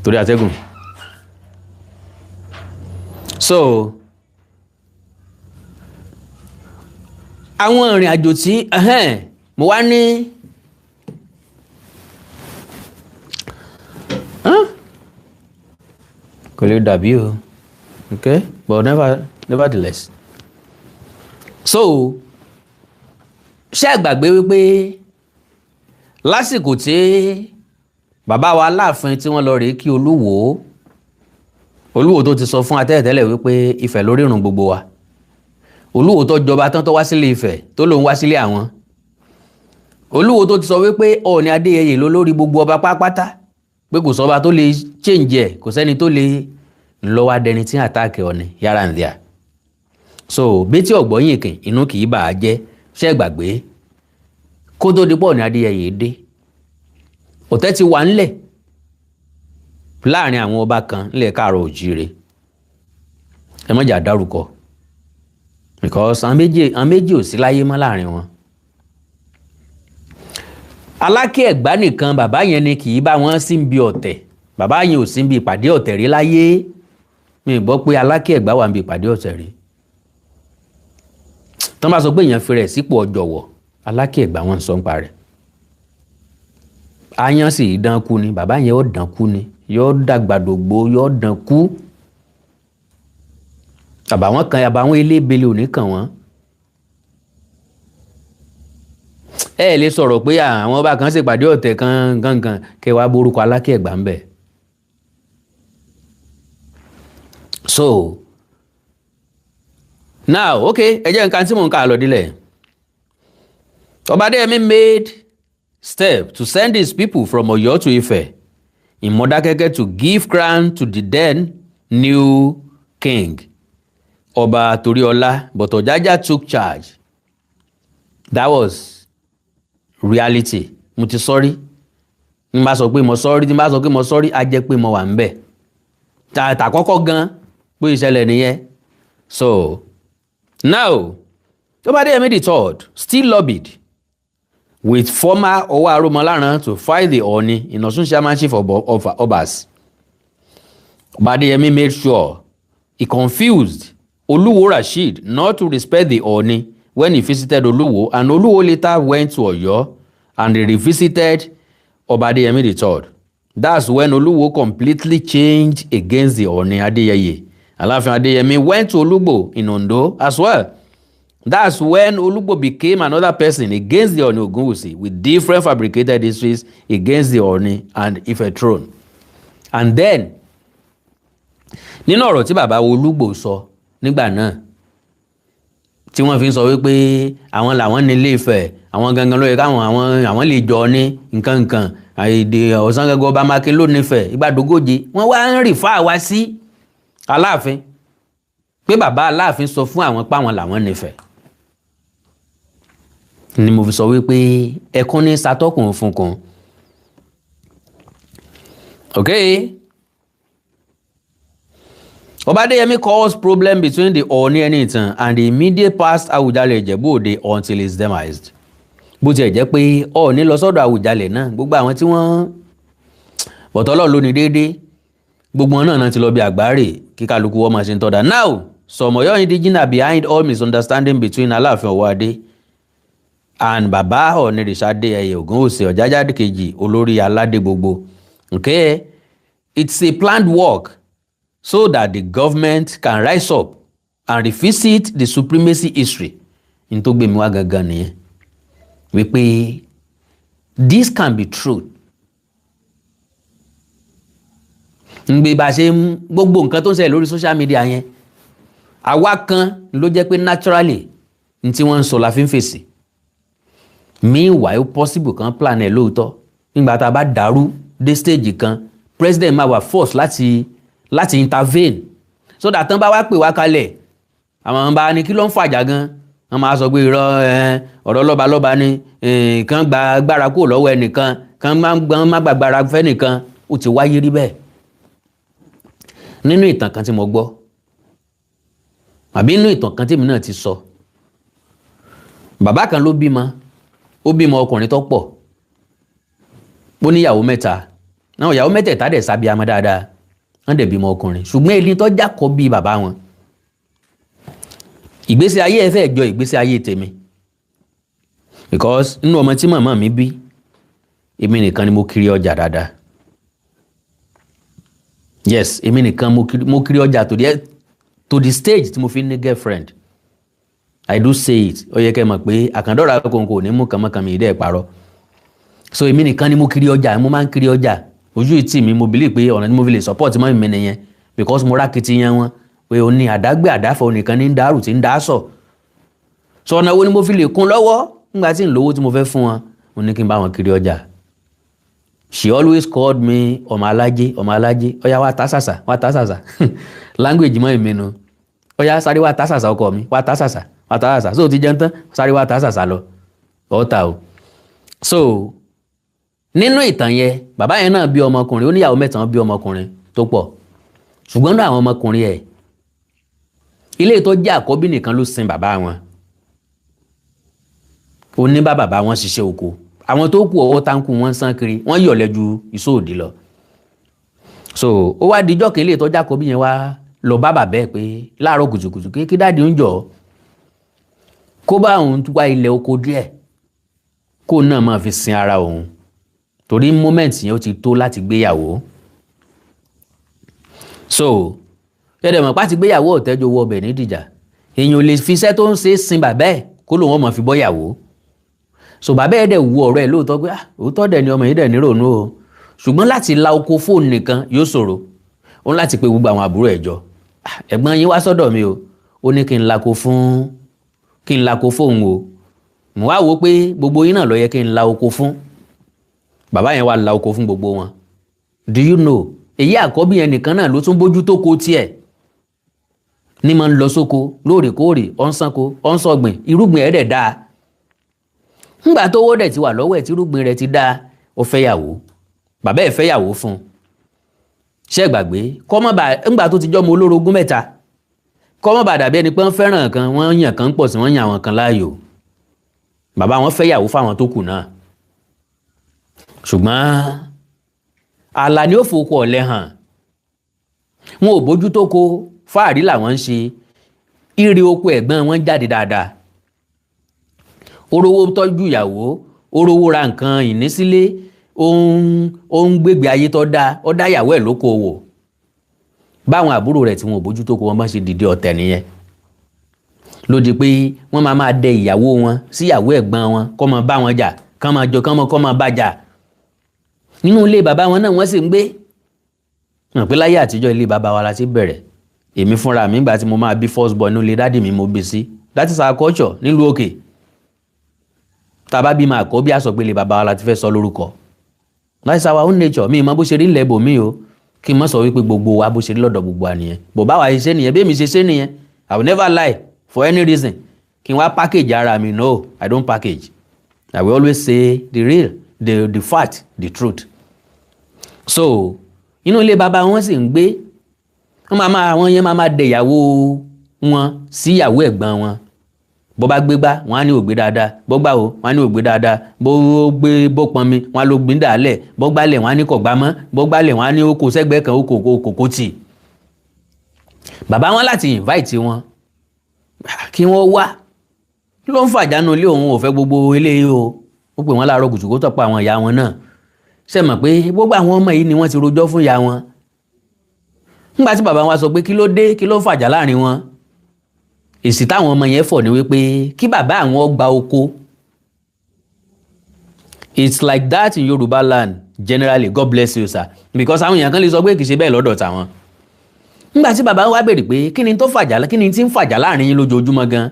torí àtẹ́gùn. So àwọn ìrìn àjò tí mo wá ní, kò lè dàbí o, okay, but nevertheless. So ṣé àgbàgbé wípé lásìkò tí bàbá wa Aláàfin tí wọ́n lọ rèé kí Olúwo, Olúwo tó ti sọ fún atẹ́tẹ́lẹ̀ wípé Ifẹ̀ lórí ìrùn gbogbo wa, Olúwo tó jọba tán tó wá sílé Ifẹ̀ tó lòun wá sílé àwọn, Olúwo tó ti sọ wípé Ọọ̀ni Adéyẹyè ló lórí gbogbo ọba pátápátá, pé kò sọba tó lè change ẹ̀, kò sẹ́ni tó lè lọ wá dẹni tí àtàkì Ọọ̀ni yára ń díà. So bétí ọ̀gbọ́yìn kìn inú kì í bà á jẹ́. Ṣẹ́ gbàgbé kó tó di pọ̀ Ọọ̀ni Adéyẹyè dé, ọ̀tẹ̀ ti wà ńlẹ̀ láàrin àwọn ọba kan nílẹ̀ káàrọ̀ òjíire. Ẹ má jà dárúkọ because àwọn méjì ò sí láyé mọ́ láàrin wọn. Aláké Ẹ̀gbá nìkan bàbá yẹn ni kì í bá wọn sí bí ọ̀tẹ̀. Bàbá yẹn ò sí bí ìpàdé ọ̀tẹ̀ rí láyé. Mi ì gbọ́ pé Aláké Ẹ̀gbá wà níbi ìpàdé ọ̀tẹ̀ rí. Tán bá sọ pé èèyàn fi rẹ̀ sípò ọ̀jọ̀wọ̀, Aláké Ẹ̀gbá wọn sọ ń pa rẹ̀. Aáyán sì dán kú ni, bàbá yẹn ó dán kú ni, yóò dàgbàdògbò, yóò dán kú. Àbàwọ́n kan, àbàwọ́n elébele ò ní kàn wọ́n. Ẹ lè sọ̀rọ̀ pé àwọn ọba kan ṣèpàdé ọ̀tẹ̀ kan gangan kẹ wàá borúkọ Aláké Ẹ̀gbá ń bẹ̀. So now, okay, ẹ jẹ́ nǹkan tí mò ń kà lọ dílẹ̀. Ọba Adéyẹmí made step to send his people from Ọ̀yọ́ to Ifẹ̀ in Modákẹ́kẹ́ to give crown to the then new king, Ọba Toríọlá, but Ọ̀jájá took charge. That was reality. Mo ti sọ́rí, n bá sọ pé mo sọ́rí, tí n bá sọ pé mo sọ́rí, á jẹ́ pé mo wà ń bẹ̀. Tààtà kọ́kọ́ gan pé ìṣẹ̀lẹ̀ nìyẹn. So now, Ọba Adéyẹmí the third still lobbied with former Ọwá Arúmọláràn to fight the Ọọ̀ni in Ọ̀ṣun chairmanship of Obas. Ọba Adéyẹmí made sure he confused Olúwo Rasheed not to respect the Ọọ̀ni when he visited Olúwo, and Olúwo later went to Ọ̀yọ́ and he revisited Ọba Adéyẹmí the third. That's when Olúwo completely changed against the Ọọ̀ni Adéyẹyè. Aláàfin Adéyẹmí went to Olúgbò in Ondo as well. That's when Olugbo became another person against the Ọọ̀ni Ogunwusi with different fabricated histories against the Ọọ̀ni and Ife throne. And then, nínú ọ̀rọ̀ tí bàbá Olúgbò sọ nígbà náà, tí wọ́n fi ń sọ wípé àwọn làwọn ní Ilé Ifẹ̀, àwọn gangan ló yẹ káwọn àwọn lè jọ ní nǹkan nǹkan, àìdè ọ̀sán gangan ọba Mákin ló nífẹ̀ẹ́ ìgbàdógóje, wọ́n wá ń rìfà wá sí Aláàfin pé bàbá Aláàfin sọ fún àwọn páwọn làwọn nífẹ̀ẹ́. Ni mo fi sọ wípé ẹkún ní satọ́kùn fún kan. Okay. Ọba Adéyẹmí caused problem between the Ọọ̀ni Ẹniìtàn and the immediate past Awùjalẹ̀ Ìjẹ̀bú Òde until his demise. Bó tiẹ̀ jẹ́ pé Ọọ̀ni lọ sọ́dọ̀ Àwùjalẹ̀ náà, gbogbo àwọn tí wọ́n bọ̀tọ́ lọ́ọ̀ lónìí déédéé, gbogbo wọn náà ti lọ bí àgbáre kí kálukú wọ́n máa ṣe ń tọ́da. Now, some Ọ̀yọ́ indigenous behind all misunderstanding between Aláàfin Ọwọ́adé and Baba Ọọ̀nirìṣà Adéyẹyè Ògúnwùsì Ọ̀jájá kejì olórí aládé gbogbo. Okay, it's a planned work so that the government can rise up and revisit the supremacy history. N tó gbé mi wá gangan nìyẹn wípé this can be true. Ń gbé bá a ṣe ń gbogbo nǹkan tó ń ṣẹlẹ̀ lórí social media yẹn, àwa kan ló jẹ́ pé naturally n tí wọ́n ń sọ la fi ń fèsì. Meanwhile, possible kan plan ẹ̀ lóòótọ́. Nígbà tá a bá dàrú dé stage kan, president máa wà force láti intervene so that tán bá wá pè wá kalẹ̀, àwọn bá ní kí ló ń fàjà gan, Wọ́n máa sọ pé irọ́, ọ̀rọ̀ lọ́balọ́ba ni, kàn gba agbára kúrò lọ́wọ́ ẹnìkan, kàn má gbàgbára fẹ́nìkan. Ó ti wáyé rí bẹ́ẹ̀ nínú ìtàn kan tí mo gbọ́, àbí nínú ìtàn kan tí èmi náà ti sọ. Bàbá kan ló bímọ, ó bímọ ọkùnrin tó pọ̀, ó níyàwó mẹ́ta náà. Ìyàwó mẹ́tẹ̀ẹ̀ta dẹ̀ sábíamọ dáadáa, wọ́n dẹ̀ bímọ ọkùnrin. Ṣùgbọ́n ẹni tó jákọ́ bí bàbá wọn, ìgbésí ayé ẹ fẹ́ jọ ìgbésí ayé tèmi, because nínú ọmọ tí màmá mi bí, èmi nìkan ni mo kiri ọjà dáadáa. Yes, èmi nìkan mo kiri ọjà to the stage tí mo fi ní girlfriend. I do say it, ó yẹ kẹ́ ẹ mọ̀ pé àkàndọ̀rà kòǹkò ní mú kànmọ́kànmí ìdẹ́ ìparọ́. So èmi nìkan ni mo kiri ọjà, mo máa ń kiri ọjà. Ojú ìtì mi, mo believe pé ọ̀nà tí mo fi lè support mọ́ mi nìyẹn, because mo rákìtìyàn wọn pé o ní àdágbé àdáfọ̀ nìkan ní ń dárù tí ń dá sọ̀. So ọ̀nà wo ni mo fi lè kún lọ́wọ́ nígbà tí ń lówó tí mo fẹ́ fún wọn? Mo ní kí n bá wọn kiri ọjà. She always called me ọmọ alájẹ, ọmọ alájẹ, ọyá wa ta sàṣà, wa ta sàṣà. Language mọ́ èmi nu. Ọyá sáré wa ta sàṣà, ọkọ mi, wa ta sàṣà, wa ta sàṣà. So ti jẹun tán, sáré wa ta sàṣà lọ ọ̀tà o. So nínú ìtàn yẹn, bàbá yẹn náà bí ọmọkùnrin, ó níyàwó mẹ́ta, bí ọmọkùnrin tó pọ̀. Ṣùgbọ́n náà àwọn ọmọkùnrin ẹ̀, ilé tó jẹ́ àkọ́bí nìkan ló sin bàbá wọn. Ó ní bá bàbá wọn ṣiṣẹ́ oko. Àwọn tó kù, ọwọ́ táǹkù wọn sán kiri, wọ́n yọ̀lẹ̀ ju ìsóòdì lọ. So ó wá dijọ́ kí ilé ìtọ́jú àkọ́bí yẹn wá lọ bá bàbá ẹ̀ pé láàárọ̀ kùtùkùtù kí daddy ń jọ kó bá òun wá ilẹ̀ oko díẹ̀ kó náà máa fi sin ara òun, torí moment yẹn ó ti tó láti gbéyàwó. So yẹ́dẹ̀ mọ̀ pàtí gbéyàwó ọ̀tẹ́jọ́ owó ọbẹ̀ nídìjà, èèyàn ò lè fi iṣẹ́ tó ń ṣe sin bàbá ẹ̀ kó lóun ọmọ fi bọ́yàwó. So bàbá ẹ̀ dẹ̀ wu ọ̀rọ̀ ẹ̀ lóòótọ́ pé, ah, òótọ́ dẹ̀ ni, ọmọ yìí dẹ̀ níròónú o. Ṣùgbọ́n láti la oko fóònù nìkan yóò ṣòro. Ó ní láti pe gbogbo àwọn àbúrò ẹ̀ jọ. "Ah, ẹ̀gbọ́n yín wá sọ́dọ̀ mi o, ó ní kí n lako fóun o. Mo wá wò ó pé gbogbo yín náà ló yẹ kí n la oko fún." Bàbá yẹn wá la oko fún gbogbo wọn. Do you know, èyí àkọ́bí yẹn nìkan náà ló tún bójú tó ko tiẹ̀ ní máa ń lọ sóko lóòrèkóòrè, ó ń sanko, ó ń sọ̀gbìn, irúgbìn ẹ̀ dẹ̀ dáa. Ńgbà tó owó dẹ̀ ti wà lọ́wọ́ ẹ̀, tí irúgbìn rẹ̀ ti dáa, ó fẹ́yàwó. Bàbá ẹ̀ fẹ́yàwó fún un. Ṣé ẹ gbàgbé kọ́mọ́ bá ńgbà tó ti jọ́mọ olórogún mẹ́ta, kọ́mọ́ bá dàbí ẹni pé wọ́n fẹ́ràn kan, wọ́n yàn kan pọ̀ sí, wọ́n yàn àwọn kan láàyò. Bàbá wọn fẹ́yàwó fáwọn tó kù náà, ṣùgbọ́n àlà ni ó fòkò ọ̀lẹ́ hàn. Wọn ò bójú tó ko, fáàrí làwọn ń ṣe. Ire oko ẹ̀gbọ́n wọn jáde dáadáa, orówó tọ́jú ìyàwó, orówó ra nǹkan ìnísílé, ó ń gbégbé ayé tó dáa, ó dá ìyàwó ẹ̀ lókoòwò. Báwọn àbúrò rẹ̀ tí wọn ò bójú tó ko wọn bá ṣe dìde ọ̀tẹ̀ nìyẹn, ló di pé wọ́n máa máa dẹ ìyàwó wọn síyàwó ẹ̀gbọ́n wọn, kó máa bá wọn jà, kán máa jọ kán máa bá jà. Nínú ilé bàbá wọn náà wọ́n sì ń gbé. Mọ̀ pé láyé àtijọ́, ilé bàbá wa la ti bẹ̀rẹ̀. Èmi fúnra mi, ìgbà tí mo máa bí first born, nínú ilé daddy mi mo bí sí. That is our culture nílùú òkè. Tá a bá bímọ àkọ́bí, àsọ pé ilé bàbá wa la ti fẹ́ sọ lórúkọ. That is our own nature. Mi ì mọ bó ṣe rí ńlẹ̀ bòmí o, kí n má sọ wípé gbogbo wa, bó ṣe rí lọ́dọ̀ gbogbo wa nìyẹn. Bò báwa ṣe ṣe nìyẹn, bí èmi ṣe ṣe nìyẹn. I will never lie for any reason. Kí n wá package ara mi? No, I don't package. I will always say the real, the fact, the truth. So inú ilé bàbá wọn sì ń gbé. Wọ́n máa máa àwọn yẹn máa máa dẹ ìyàwó wọn sí ìyàwó ẹ̀gbọ́n wọn. Bó bá gbé gbá, wọn á ní ògbé dáadáa. Bó gbà o, wọn á ní ògbé dáadáa. Bó gbé, bó pọn mi, wọn á ló gbin dàálẹ̀. Bó gbálẹ̀, wọn á ní kò gbá mọ́. Bó gbálẹ̀, wọn á ní ó kó sẹ́gbẹ́ kan, ó kò kò kò tì. Bàbá wọn láti invite wọn kí wọ́n wá. Kí ló ń fàjánu ilé òun? Ò fẹ́ gbogbo eléyìí o. Ó pè wọ́n láàárọ̀ kùtù kó tọ́pọ̀ àwọn ìyá wọn náà. Ṣe mọ̀ pé gbogbo àwọn ọmọ yìí ni wọ́n ti rojọ́ fún ìyá wọn. Nígbà tí bàbá wọn sọ pé kí ló dé, kí ló ń fàjà láàrin wọn, èsì táwọn ọmọ yẹn fọ̀ ni wípé kí bàbá àwọn gba oko. It's like that in Yoruba land generally. God bless you, sir, because àwọn èèyàn kan lè sọ pé kì í ṣe bẹ́ẹ̀ lọ́dọ̀ tàwọn. Nígbà tí bàbá wa béèrè pé kí ni tó fàjà, kí ni tí ń fàjà láàrin yín lójoojúmọ́ gan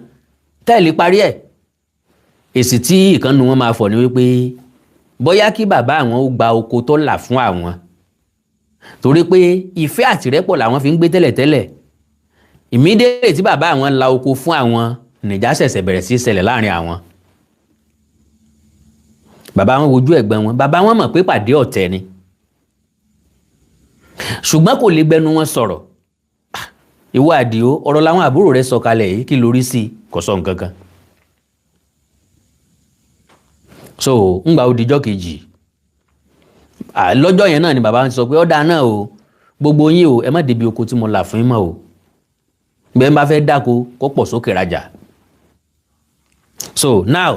tẹ́ẹ̀lì parí ẹ̀, èsì tí ìkànnì wọn máa fọ̀ ni wípé bóyá kí bàbá àwọn ó gba oko tó là fún àwọn, torí pé ìfẹ́ àtìrẹ́pọ̀ làwọn fi ń gbé tẹ́lẹ̀tẹ́lẹ̀. Immediately tí bàbá àwọn la oko fún àwọn Nìjà ṣẹ̀ṣẹ̀ bẹ̀rẹ̀ sí í ṣẹlẹ̀ láàrin àwọn. Bàbá wọn wojú ẹ̀gbọ́n wọn, bàbá wọn mọ̀ pé pàdé ọ̀tẹ̀ ni, ṣùgbọ́n kò lè gbẹnu wọn sọ̀rọ̀. Ìwọ Àdìó, ọ̀rọ̀ làwọn àbúrò rẹ̀ sọ kalẹ̀ yìí, kí lórí sí i? Kò sọ nǹkan kan. So ńgbà ó dijọ́ kejì lọ́jọ́ yẹn náà ni bàbá sọ pé ọ̀dà náà o, gbogbo yín o, ẹ má débi oko tí mo là fún yín mọ́ o. Bẹ́ẹ̀ bá fẹ́ dáko kó pọ̀ sókè rajà. So now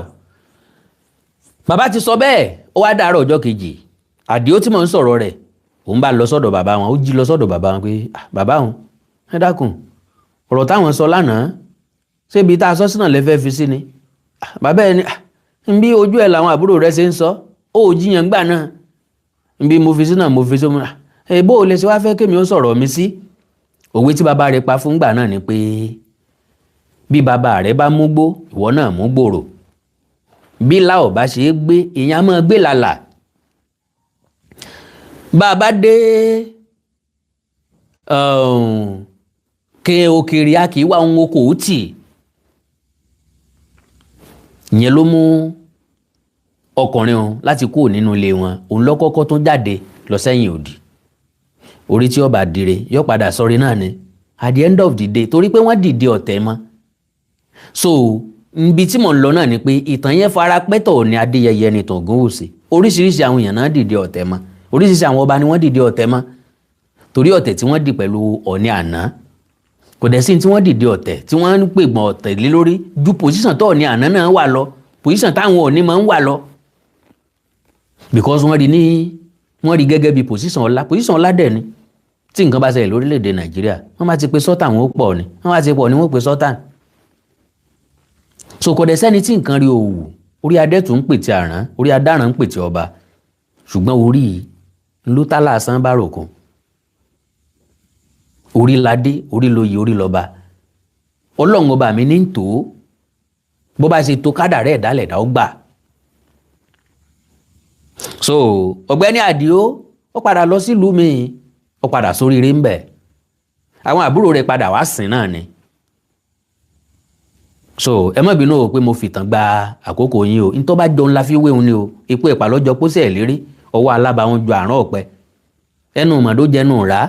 bàbá ti sọ bẹ́ẹ̀, ó wá dàárọ̀ ọjọ́ kejì, Àdìó tí mò ń sọ̀rọ̀ rẹ̀, òun bá lọ sọ́dọ̀ bàbá wọn. Ó jí lọ sọ́dọ̀ bàbá wọn pé, "Ah, bàbá òun, ẹ dákun, ọ̀rọ̀ táwọn sọ lánàá, ṣébi tá a sọ sínú lẹ́fẹ́ fi sí ni?" "Ah, bàbá ẹ ní nbí ojú ẹ làwọn àbúrò rẹ ṣe ń sọ, ó ò jiyàn gbà náà, nbí mo fi sí náà mo fi sí mo ẹ bó o lè ṣe wá fẹ́ kémi ó sọ̀rọ̀ mi sí?" Òwe tí bàbá rẹ pa fún gbà náà ni pé bí bàbá rẹ bá mú gbó, ìwọ náà mú gbòòrò. Bí láò bá ṣe é gbé, èèyàn á máa gbé làlà. Bá a bá dé ke òkèèrè, a kì í wá ohun okòó tì. Ìyẹn ló mú ọkùnrin òun láti kúrò nínú ilé wọn. Òun lọ́kọ́kọ́ tó jáde lọ sẹ́yìn òdì. Orí tí ó bá dire yóò padà sọrí náà ni at the end of the day, torí pé wọ́n dìde ọ̀tẹ̀ mọ́. So nbi tí mò ń lọ náà ni pé ìtàn yẹn fara pẹ́tọ̀ ní Adéyẹyẹ ní Ògúnwùsì. Oríṣiríṣi àwọn èèyàn náà dìde ọ̀tẹ̀ mọ́, oríṣiríṣi àwọn ọba ni wọ́n dìde ọ̀tẹ̀ mọ́, torí ọ̀tẹ̀ tí wọ́n dì pẹ̀lú Ọ̀ọ̀ni àná, kò dẹ̀ sí tí wọ́n dìde ọ̀tẹ̀ tí wọ́n ń pègbọ̀n ọ̀tẹ̀ lé lórí ju position tó Ọ̀ọ̀ni àná náà wà lọ, position táwọn Ọ̀ọ̀ni máa ń wà lọ, because wọ́n rí ní wọ́n rí gẹ́gẹ́ bí position ọlá. Position ọlá dẹ̀ ni. Tí nǹkan bá ṣẹlẹ̀ lórílẹ̀‐èdè Nàìjíríà, wọ́n bá ti pe sultan, wọn ó pọ̀ ni. Wọ́n bá ti pọ̀ ni, wọ́n pe sultan. So kò dẹ̀ sẹ́ni tí nǹkan rí òwò. Orí adẹ́tù ń pètè àrán, orí adáràn ń pètè ọba, ṣùgbọ́n orí ló tá lásán bá ròkun. Orí ládé, orí lóye, orí lọ́ba. Ọlọ́run ọba mi ní ń tó bó bá ṣe tó kádàrá ẹ̀dá lẹ̀dá ó gbà. So ọ̀gbẹ́ni Àdìó ó padà lọ sílùú mi, ó padà sóríire ń bẹ̀. Àwọn àbúrò rẹ̀ padà wá sìn náà ni. So ẹ má bínú o pé mo fìtàn gba àkókò yín o. Ntọ́ bá jọ ńlá fi wéhun ni o. Ipò ẹ̀pà lọ́jọ́ pósẹ̀ lérí ọwọ́ alábàáwọn ju àrùn ọ̀pẹ, ẹnu màdó jẹnu rà,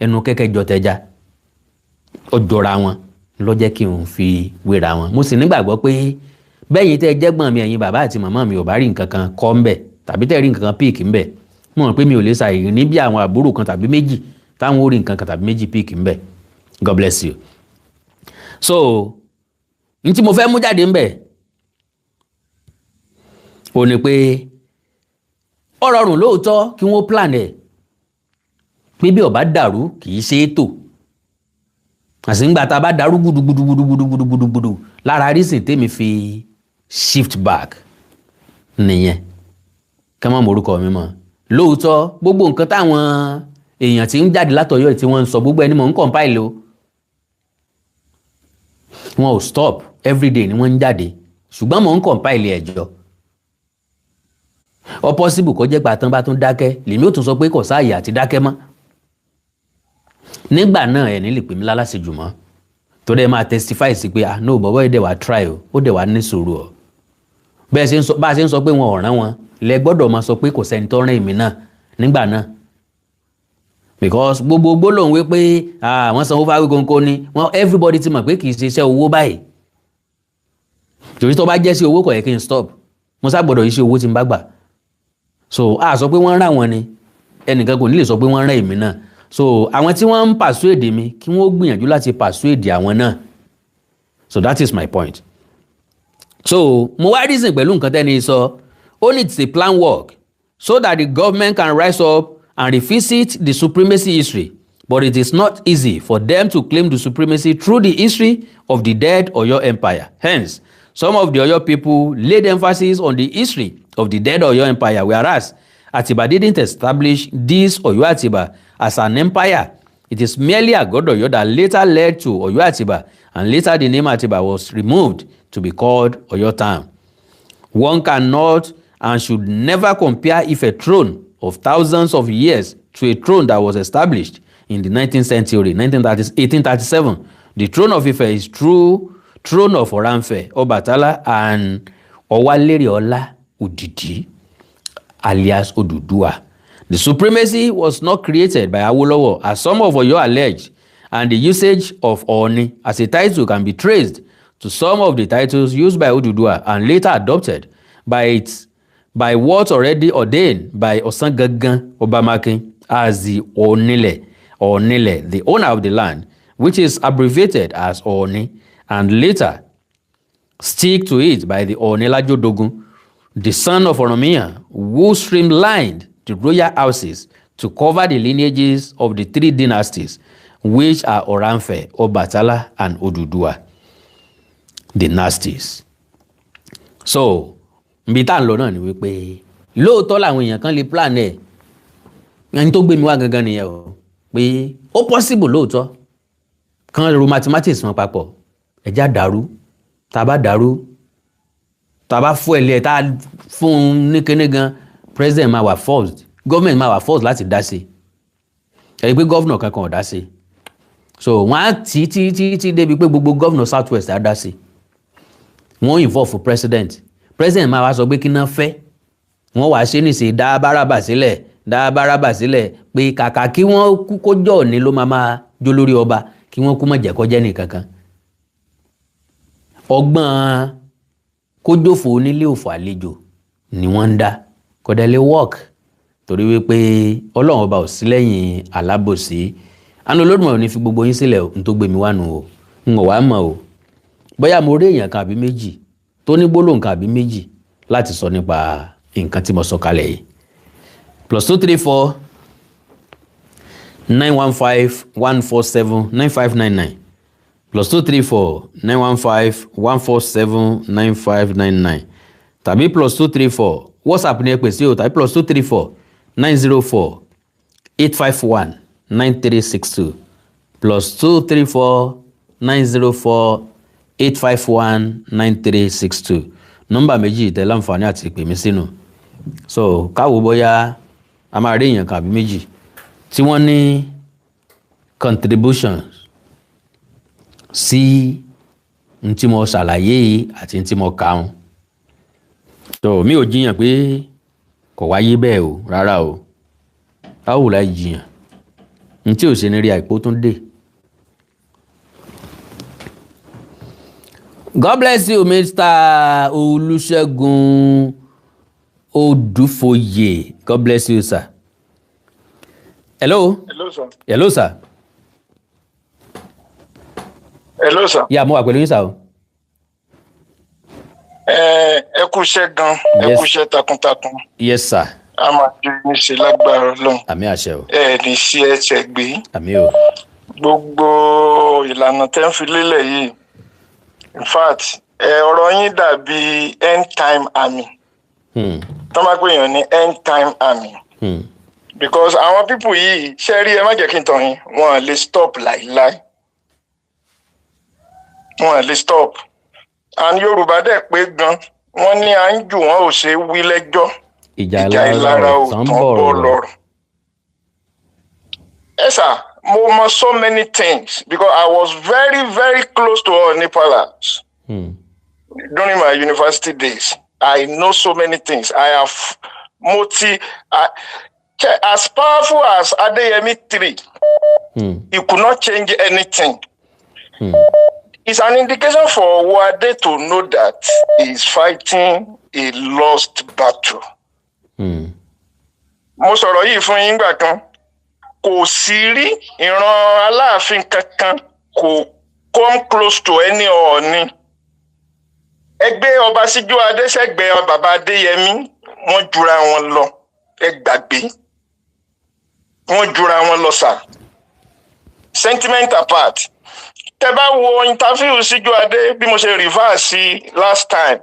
ẹnu kẹ́kẹ́ jọ tẹja, ó jọra wọn ló jẹ́ kí n fi wéra wọn. Mo sì nígbàgbọ́ pé bẹ́yìn tẹ́ ẹ jẹ́gbọ́n mi, ẹ̀yin bàbá àti màmá mi, ò bá rí nǹkan kan kọ́ ń bẹ̀ tàbí tẹ́ rí nǹkan kan pick ń bẹ̀, mo mọ̀ pé mi ò lè ṣàìrí ní bí àwọn àbúrò kan tàbí méjì táwọn ó rí nǹkan kan tàbí méjì pick ń bẹ̀. God bless you. So n tí mo fẹ́ mú jáde ń bẹ̀ ò ní pé ó rọrùn lóòótọ́ kí wọ́n plan ẹ̀ pé bí ó bá dàrú kì í ṣe é tò. Àsìngbà tá a bá dàrú gudugudugudugudugudugudu lára reason tèmi fi shift back nìyẹn, ká má morúkọ mi mọ́. Lóòótọ́, gbogbo nǹkan táwọn èèyàn tí ń jáde látọ̀yọ́ tí wọ́n ń sọ, gbogbo ẹni mò ń compile o. Wọn ò stop, everyday ni wọ́n ń jáde, ṣùgbọ́n mò ń compile ẹ̀jọ́. Ó possible kó jẹ́ pé àtàn bá tún dákẹ́, lèmi ò tún sọ pé kò sáàyè àti dákẹ́ mọ́. Nígbà náà ẹ̀ ní lè pè mí lálàsejù mọ́, torí ẹ máa testify sí pé, "Ah no, bọ̀bọ́ yìí dẹ̀ wá try o, ó dẹ̀ wá ní sùúrù o." Bẹ́ẹ̀ ṣe ń sọ, bá a ṣe ń sọ pé wọn ò rán wọn, lẹ gbọ́dọ̀ máa sọ pé kò sẹ́ni tó rán èmi náà nígbà náà, because gbogbo gbólóhùn wípé wọ́n sanwó fáwí góńgó ni wọ́n, everybody ti mọ̀ pé kì í ṣe iṣẹ́ owó báyìí. Torí tó bá jẹ́ sí owó, kò yẹ kí n stop. Mo sá gbọ́dọ̀ iṣẹ́ owó tí n bá gbà. So a sọ pé wọ́n rán wọn ni, ẹnìkan kò ní lè sọ pé wọ́n rán èmi náà. So àwọn tí wọ́n ń persuade mi, kí wọ́n gbìyànjú láti persuade àwọn náà. So that is my point. So mo wá reason pẹ̀lú nǹkan tẹ́ni sọ. Ó ní it's a plan work so that the government can rise up and revisit the supremacy history, but it is not easy for them to claim the supremacy through the history of the dead Oyo Empire. Hence, some of the Oyo people laid emphasis on the history of the dead Oyo Empire, whereas Atiba didn't establish this Oyo Atiba as an empire. It is merely Agodo Oyo that later led to Oyo Atiba, and later the name Atiba was removed to be called Oyo Town. One cannot and should never compare Ife throne of thousands of years to a throne that was established in the 19th century, 1837. The throne of Ife is true. throne of Oranfe, Obatala and Owaleriola Udidi, alias Oduduwa. The supremacy was not created by Awolowo, as some of Oyo alleged, and the usage of Ooni as a title can be traced to some of the titles used by Oduduwa and later adopted by what already ordained by Osangangan Obamakin as the Onile, Onile, the owner of the land, which is abbreviated as Ooni, and later stick to it by the Onilajodogun, the son of Oranmiyan, who streamlined the royal houses to cover the lineages of the three dynasties, which are Oranfe, Obatala, and Oduduwa dynasties. So, ibi tá à ń lọ náà ni wípé lóòótọ́ làwọn èèyàn kan lè plan ẹ̀. Ẹni tó gbé mi wá gangan nìyẹn o, pé ó possible lóòótọ́ kan ro mathematics wọn papọ̀, ẹ̀já dàrú, tá a bá dàrú, tá a bá fún ẹ̀ lé ẹ̀, tá a fún un ní kíní gan, president máa wà forced, government máa wà forced láti dá sí ẹ pé governor kankan ò dá sí. So wọ́n á tí tí tí tí débi pé gbogbo governor South West á dá sí. Wọ́n involve president. President máa wá sọ pé kí náà fẹ́. Wọ́n wàá ṣe níṣe dá báràbà sílẹ̀, dá báràbà sílẹ̀, pé kàkà kí wọ́n kú kójọ́ òní ló máa máa jó lórí ọba, kí wọ́n kú mọ̀ jẹ́ kọjá nìkankan. Ọgbọ́n kójófò onílé òfò àlejò ni wọ́n ń dá. Kò dẹ̀ lè work, torí wípé Ọlọ́run Ọba ò sí lẹ́yìn alábòsí. Àánú Olódùmarè ò ní fi gbogbo yín sílẹ̀ o. N tó gbé mi wá nù o, n ò wá mọ̀ o, bóyá mo rí èèyàn kan àbí méjì tó ní gbólóhùn kan àbí méjì láti sọ nípa nǹkan tí mo sọ kalẹ̀ yìí. +234 915 147 9599, +234 915 147 9599, tàbí +234, WhatsApp ní ẹ pè sí o, tàbí +234 904 851 9362, +234 904 851 9362. Nọ́mbà méjì tẹ láǹfààní àti pè mí sínú. So káwo bóyá a máa rí èèyàn kan àbí méjì tí wọ́n ní contributions sí n tí mo ṣàlàyé yìí àti n tí mo kà ń. So mi ò jiyàn pé kò wáyé bẹ́ẹ̀ o, rárá o. Báwo la jiyàn n tí ò ṣe ní rí àìpó tún dé. God bless you, Mr. Olúṣẹ́gun Odúfoyè. God bless you, sir. Hello. Hello, sir. Hello, sir. Hello, sir. Yà, mo wà pẹ̀lú yín, sir o. Ẹ kú iṣẹ́ gan, ẹ Yes. kú iṣẹ́ takuntakun. Yes, sir. A máa ju yín ṣe lágbára Ọlọ́run. Àmín àṣẹ o. Ẹ ní sí ẹsẹ̀ gbé. Àmín o. Gbogbo ìlànà tẹ́ ń fi lélẹ̀ yìí. In fact, ẹ ọ̀rọ̀ yín dàbí end time army. Tọ́ bá pè yàn ní end time army. Because àwọn people yìí, ṣé rí, ẹ má jẹ́ kí n tàn yín, wọn à lè stop láìláì. Wọn à lè stop. And Yorùbá dẹ̀ pé gan, wọ́n ní à ń jù wọ́n ò ṣe é wí lẹ́jọ́. Ìjà ìjà ìlara ò tán tán bọ́ bọ̀rọ̀. lọ́rọ̀. Ẹ sà, mo mọ so many things because I was very, very close to Ooni Palace during my university days. I know so many things. I have mo ti I, as powerful as Adeyemi III, he could not change anything. It's an indication for Wade to know that he is fighting a lost battle. Mo sọ̀rọ̀ yìí fún yín gbà kan. Kò sí rí ìran Aláàfin kankan kò come close to any Ọọ̀ni. Ẹgbẹ́ ọba Síjú Adéṣẹ́gbẹ́ bàbá Adéyẹmí, wọ́n jura wọn lọ. Ẹ gbàgbé, wọ́n jura wọn lọ sà. Sentiment apart, tẹ bá wo interview Síjú Adé, bí mo ṣe reverse sí last time,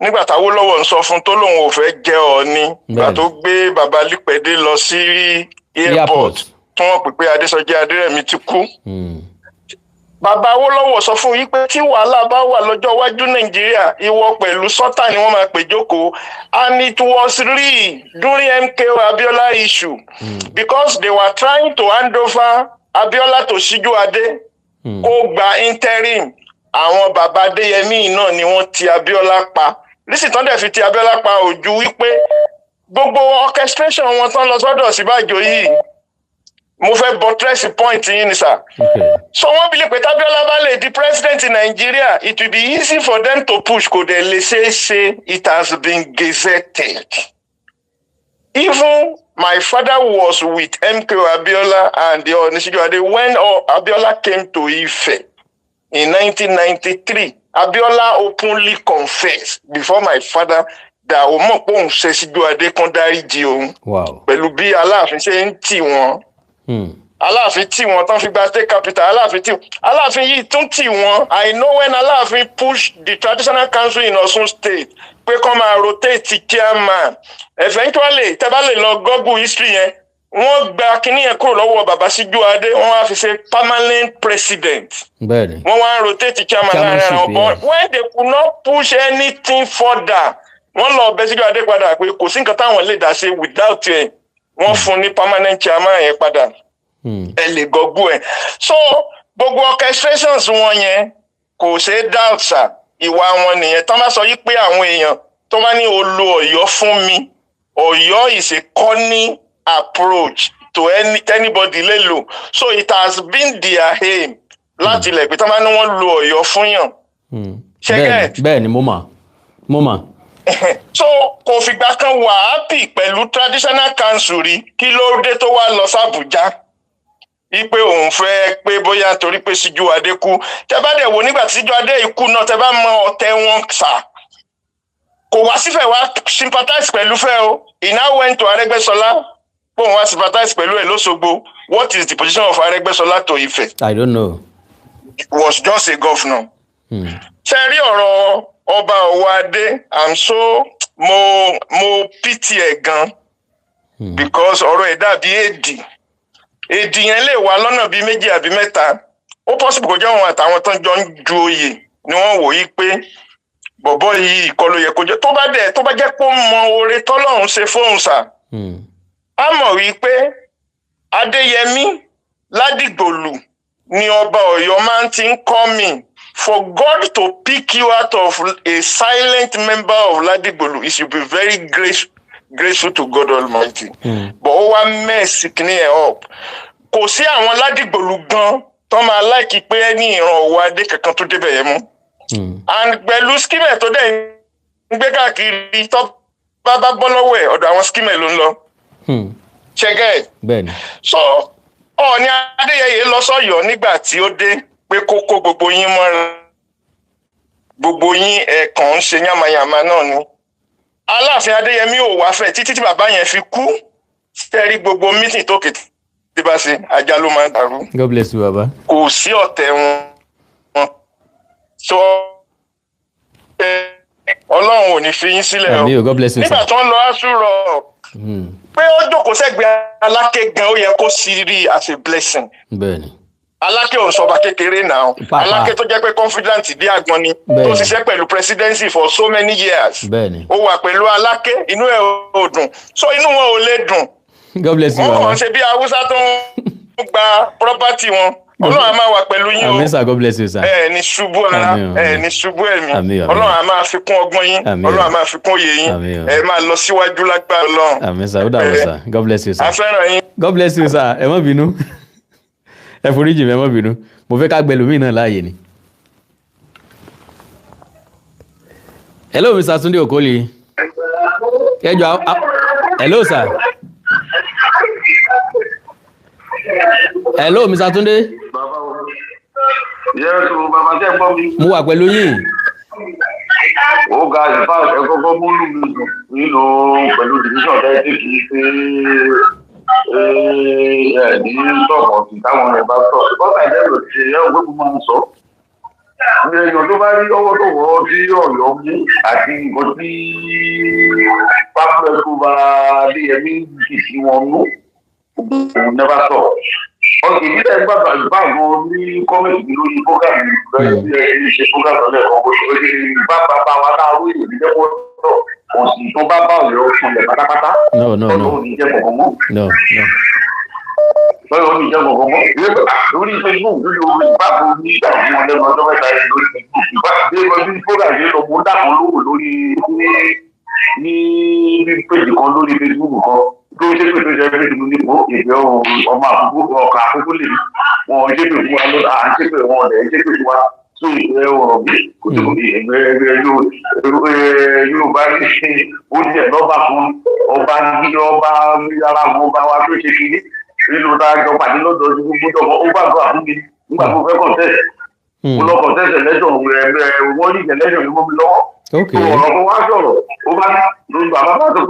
nígbà táwọn lọ́wọ́ ń sọ fún tó lóun ò fẹ́ jẹ́ Ọọ̀ni, ìgbà tó gbé bàbá Lípẹ̀dé lọ sí airport, Airport. tí wọ́n pè pé Adésọjí Adérẹ̀mí ti kú. Bàbá Awólọ́wọ̀ sọ fún yín pé tí wàhálà bá wà lọ́jọ́ iwájú Nàìjíríà, ìwọ pẹ̀lú sọ́tà ni wọ́n máa pè jókòó. And it was real during MKO Abiola issue, because they were trying to hand over Abiola to Síjú Adé kó gba interim. Àwọn bàbá Adéyẹmí náà ni wọ́n ti Abíọ́lá pa. Lísì tán dẹ̀ fi ti Abíọ́lá pa ojú wípé gbogbo orchestration wọn tán lọ sọ́dọ̀ Ọ̀ṣínbàjò yìí, mo fẹ́ buttress point yín ni, sir. So wọ́n believe pé tábíọ́lá bá lè di president in Nigeria, it will be easy for them to push. Kò dẹ̀ lè ṣeé ṣe. It has been gazetted. Even my father was with MKO Abiola and the Ooni Sijuwade when Abiola came to Ife in 1993. Abiola openly confessed before my father that òun mọ̀ pé òun ṣe Síjúwadé kan dáríjì òun pẹ̀lú bí Aláàfin ṣe ń tì wọ́n. Aláàfin tì wọ́n tán fi gba state capital. Aláàfin tì, Aláàfin yìí tún tì wọ́n. I know when Aláàfin push the traditional council in Ọ̀ṣun State pé kó máa rotate chairman. Eventually, tẹ́ bá lè lọ google history yẹn, wọ́n gba kinní yẹn kúrò lọ́wọ́ bàbá Síjúwadé, wọ́n wá fi ṣe permanent president. Wọ́n wá ń rotate chairman láàrin ara wọn. But when they could not push anything further, wọ́n lọ bẹ̀ Síjúwadé padà pé kò sí nǹkan táwọn lè dá ṣe without ẹ̀. Wọ́n fún ní permanent chairman yẹn padà. Ẹ lè google ẹ. So gbogbo orchestrations wọn yẹn kò ṣeé doubt, sir. Ìwà wọn nìyẹn. Tán bá sọ yí pé àwọn èèyàn tó bá ní o lo Ọ̀yọ́ fún mi, Ọ̀yọ́ is a cunning approach to anybody lè lò. So it has been their aim láti ilẹ̀ pé tán bá ní wọ́n lo Ọ̀yọ́ fún yàn. Ṣé get? Bẹ́ẹ̀ ni, mo mọ̀, mo mọ̀. So kò fìgbà kan wà happy pẹ̀lú traditional council rí. Kí ló dé tó wá lọ sàbújá wípé òun fẹ́ pé bóyá torí pé Síjúwadé kú? Tẹ bá dẹ̀ wò nígbà tí Síjúwadé ikú náà, tẹ bá mọ ọ̀tẹ̀ wọn sà, kò wá sífẹ̀ wá sympathize pẹ̀lú fẹ́ o. He now went to Arẹ́gbẹ́ṣọlá pé òun wá sympathize pẹ̀lú ẹ̀ lọ́sọ̀gbọ̀. What is the position of Arẹ́gbẹ́ṣọlá to Ifẹ̀? I don't know. He was just a governor. Ṣe rí ọ̀rọ̀ ọba Ọ̀wọ́adé, I'm so mo pity ẹ̀ gan because ọ̀rọ̀ ẹ̀ dàbí èdì. Èdì yẹn lè wà lọ́nà bíi méjì àbí mẹ́ta. Ó possible kó jẹ́ òun àtàwọn tó ń jọ ń ju oyè ni wọ́n wò yí pé bọ̀bọ́ yìí kọ́ ló yẹ kó jẹ́. Tó bá dẹ̀ tó bá jẹ́ pé ó mọ oore tọ́lọ́run ṣe fóun sà, á mọ̀ wípé Adéyẹmí Ládìgbòlù ni ọba Ọ̀yọ́ máa ń ti ń kọ́ mi. For God to pick you out of a silent member of Ládìgbòlù, you should be very grateful to God Almighty. But ó wá mess kìíní ẹ̀ up. Kò sí àwọn Ládìgbòlù gan tó máa like pé ní ìran Ọ̀wọ́adé kankan tó débẹ̀ yẹn mú. And pẹ̀lú scheme tó dẹ̀ ń gbé káàkiri, tó bá bọ́ lọ́wọ́ ẹ̀, ọ̀dọ̀ àwọn scheme ló ń lọ. Ṣé get? Bẹ́ẹ̀ni. So Ọọ̀ni Adéyẹyè lọ sọ́yọ́ nígbà tí ó dé pé kó kó gbogbo yín mọ́ra. Gbogbo yín ẹ̀ẹ̀kan ń ṣe yánmayànma náà ni. Aláàfin Adéyẹmí ò wá fẹ́ títí tí bàbá yẹn fi kú. Sẹ́rí gbogbo meeting tó kété tí bá ṣe, ajá ló máa ń dàrú. God bless you, baba. Kò sí ọ̀tẹ̀ wọn. So Ọlọ́run ò ní fi yín sílẹ̀ o. Àmín o, God bless you, sir. Nígbà tó ń lọ Aso Rock, pé ó jókòó sẹ́gbẹ̀ẹ́ Aláké gan, ó yẹ kó sì rí as a blessing. Aláké ò ń sọba kékeré náà. Pàápàá. Aláké tó jẹ́ pé confidant dé àgbọn ni, tó ṣiṣẹ́ pẹ̀lú presidency for so many years. Ó wà pẹ̀lú Aláké, inú ẹ̀ ò dùn, so inú wọn ò lè dùn. God bless you, Wọ́n baba. kàn ń ṣe bí Haúsá tó ń gba property wọn. Ọlọ́run á máa wà pẹ̀lú yín o. Àmín sir, God bless you, sir. Ẹ ní ṣubú ara. Àmín o, Ẹ àmín. ní ṣubú ẹ̀mí. Àmín, àmín. Ọlọ́run á máa fi kún ọgbọ́n yín. Àmín o. Ọlọ́run á máa fi kún òye yín. Àmín o. Ẹ máa lọ síwájú lágbára Ọlọ́run. Àmín sir, ó dàbọ̀ sir. God bless you, sir. A fẹ́ràn yín. God bless you, sir. Ẹ má bínú, ẹ foríjì mi, ẹ má bínú. Mo fẹ́ ká gbẹ lómi náà láàyè ni. Hello, Mr. Tunde Okoli. Ẹ jọ, hello sir. Hello, Mr. Tunde. Bàbá o. Yes o, bàbá, tẹ́ ń gbọ́ mi? Mo wà pẹ̀lú yín. Ó ga ìfá, ẹ kọ́kọ́ múlù mi dùn nínú pẹ̀lú division tẹ́ tí kì í ṣe ẹ ní sọ̀pọ̀ tí táwọn ẹ̀ bá sọ. Bọ́sà ìjẹ́rò ti ẹ̀ ń gbé mo máa ń sọ. Ní èèyàn tó bá rí ọwọ́ tó wọ́ tí Ọ̀yọ́ mú àti nǹkan tí Pablo Escobar Adéyẹmí dì sí wọn nú, òun never stop. Ọkì ìdílé ń gbàgbà báàgò ní comment lórí program rẹ bí ẹ ṣe program lẹ́ẹ̀kan bó ṣe bá bàbá wa láàárọ̀ èyí ní jẹ́ kó tọ̀ kò sì tó bá bá Ọ̀yọ́ fúnlẹ̀ pátápátá. No, no, no. Tọ́lọ́ ò ní jẹ́ kọ̀ọ̀kan mọ́. No, no. Lọ́yọ̀ ní ìjẹ́ gbọ̀ngàn mọ́. Lórí Facebook lórí orí báàbò ní ìgbà fún wọn lẹ́nu ọjọ́ mẹ́ta yìí lórí Facebook. Bí wọ́n bí program yìí lọ, mo ń dàpọ̀ lóhùn lórí ní péjì kan lórí Facebook kan tó ṣe pé tó ṣe pé tó ní kó ìfẹ́ ọmọ àkókò ọkà àkókò lè wọn ṣe pé fún wa ló à ń ṣe pé wọn ọ̀dẹ̀ ṣe pé fún wa tó ìfẹ́ ọ̀rọ̀ bí kò tó kò ní ẹgbẹ́ Yorùbá ní ó jẹ́ lọ́ba kan ọba ní ọba ara wọn ọba wa tó ṣe kiri nínú tá a jọ pàdé lọ́dọ̀ ọdún gbogbo dọ̀bọ̀ ó bá gbọ́ àfún mi nígbà tó fẹ́ kọ̀ǹtẹ́sì mo lọ kọ̀ǹtẹ́sì ẹlẹ́jọ̀ wọ́n ní ìjẹ̀lẹ́jọ̀ ní mọ́ mi lọ́wọ́. Ọ̀rọ̀ kan wá sọ̀rọ̀ ó bá ní bàbá bá tó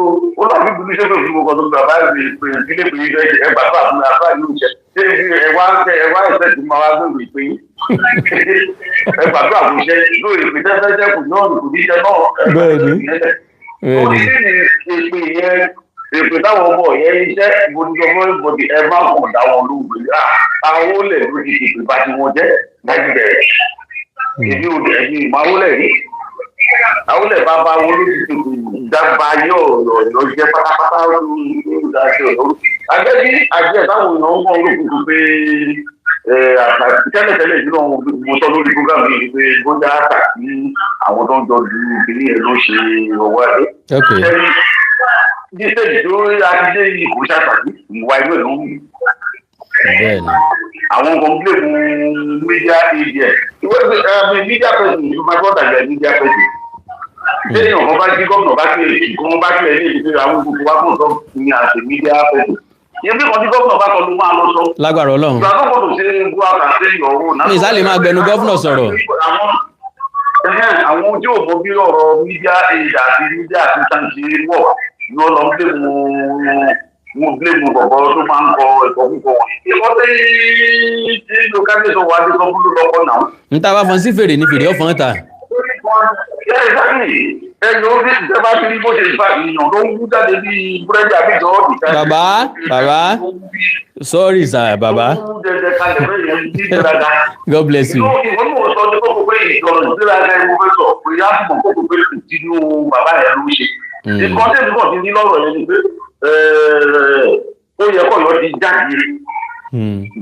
ó lọ sí ibi sẹ́fẹ̀ fún gbogbo ọdún bàbá mi pé ìdílé pé ilé ẹ bàbá fún mi àbá yóò ṣe ṣé ẹ wá ẹ wá ẹsẹ̀ tí máa wá gbèrò ìpè yín ẹ bàbá fún iṣẹ́ lórí ìpè tẹ́fẹ́ sẹ́kù náà kò ní iṣẹ́ náà. Bẹ́ẹ̀ni. Ó ní ìpè yẹn èpè táwọn ọmọ yẹn iṣẹ́ gbòdìgbò gbòdì ẹ má kàn dá wọn lóhùn pé àwọn olè ló ti ìpè bá ti wọn jẹ́ láti bẹ̀rẹ̀ èmi ò dẹ̀ ní ìmọ̀ àwọlẹ̀ rí àwọlẹ̀ bàbá wọn ló ti tètè dábàá yọ ọ̀rọ̀ lọ jẹ́ pátápátá lórí ìdájọ́ ọ̀rọ̀ àgbẹ̀bí àjẹ́ táwọn èèyàn ń bọ̀ lókùnkùn pé tẹ́lẹ̀tẹ́lẹ̀ ìlú àwọn mo sọ lórí program yìí pé bóyá àtàkì àwọn tó ń jọ ju ìpínlẹ̀ yẹn ló ṣe ọwọ́ adé ní stage tó akíndé yìí kò ṣàtàkì ìwà inú ẹ̀ ló ń wù. Bẹ́ẹ̀ni. Àwọn kan blame media agent. Ìwé media person is my brother is media person. Lẹ́yìn ọ̀kan bá jí gómìnà bá kílẹ̀ èkì kan bá kílẹ̀ ní èdè àwọn gbogbo wa kò sọ ní àṣẹ media person. Ìyẹn bí kan tí gómìnà bá sọ ló máa lọ sọ. Lágbára Ọlọ́run. Ìgbà tó gbọdọ̀ ṣe go out and say your own. Mi ìsá lè máa gbẹnu gómìnà sọ̀rọ̀. Àwọn tí ò mọ bí ọ̀rọ̀ media aid àti media assistant ṣe wọ̀ ló lọ blame mo blame bọ̀bọ̀ tó máa ń kọ ẹ̀kọ́ púpọ̀ wọn. Ìkọ́ tí tí lókàlẹ̀ sọ wà á dé sọ fún lọ́kọ̀ náà. N ta bá fọn sí fèrè ni fèrè ọ̀fọ̀n ta. Ẹyọ bí ìjọba ti rí bó ṣe fa ìyàn ló ń wú jáde bí búrẹ́dì àbíjọ ọ̀dì. Bàbá bàbá sorry sir bàbá. God bless you. Ìwọ náà sọ ní kókó pé ìjọba ìgbéraga ẹni mo fẹ́ sọ pé yá mọ̀ kókó pé ìdínú bàbá yẹn ló ń ṣe. Nǹkan tẹ́lẹ̀ kàn ti ní lọ́rọ̀ yẹn ni pé ó yẹ kó yọ ti jáde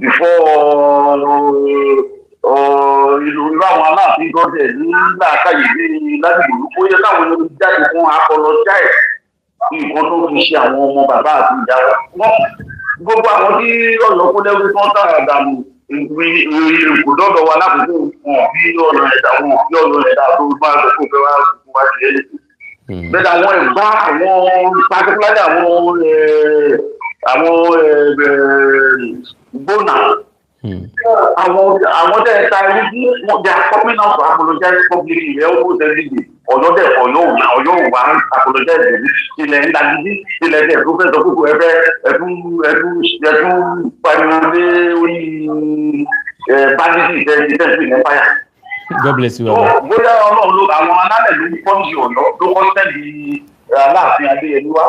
before ìlú àwọn aláàfin gọ́dẹ̀ ní làákàyè ní ládùúgbò ó yẹ káwọn ẹni jáde fún apologize nǹkan tó fi ṣe àwọn ọmọ bàbá àti ìyá wọn. Gbogbo àwọn tí ọ̀yọ́ kó lẹ́rú tó ń tàrà dànù kò dọ́dọ̀ wa lákòókò wọn bí ọ̀nà ẹ̀dá wọn bí ọ̀nà ẹ̀dá tó bá lọ kó fẹ́ wá wá sí ẹ̀. Bẹ́ẹ̀ àwọn ẹ̀gbá àwọn particularly àwọn gbóná àwọn tẹ́ ẹ ta ẹni tí wọ́n they are coming out to apologize publicly almost every day. Ọ̀yọ́ dẹ̀ ọ̀yọ́ ọ̀yọ́ wà apologize ilẹ̀ ńlá gidi ilẹ̀ tẹ̀ tó fẹ́ sọ kókó ẹfẹ́ ẹtún ẹtún ẹtún pariwo lé orí bandits ìtẹ́sí ní fire. God bless you. Baba. Bóyá Ọlọ́run ló àwọn alálẹ̀ ló ń pọ́ǹsì ọ̀yọ́ ló kọ́ sẹ́ẹ̀dì Aláàfin Adéyẹmí wá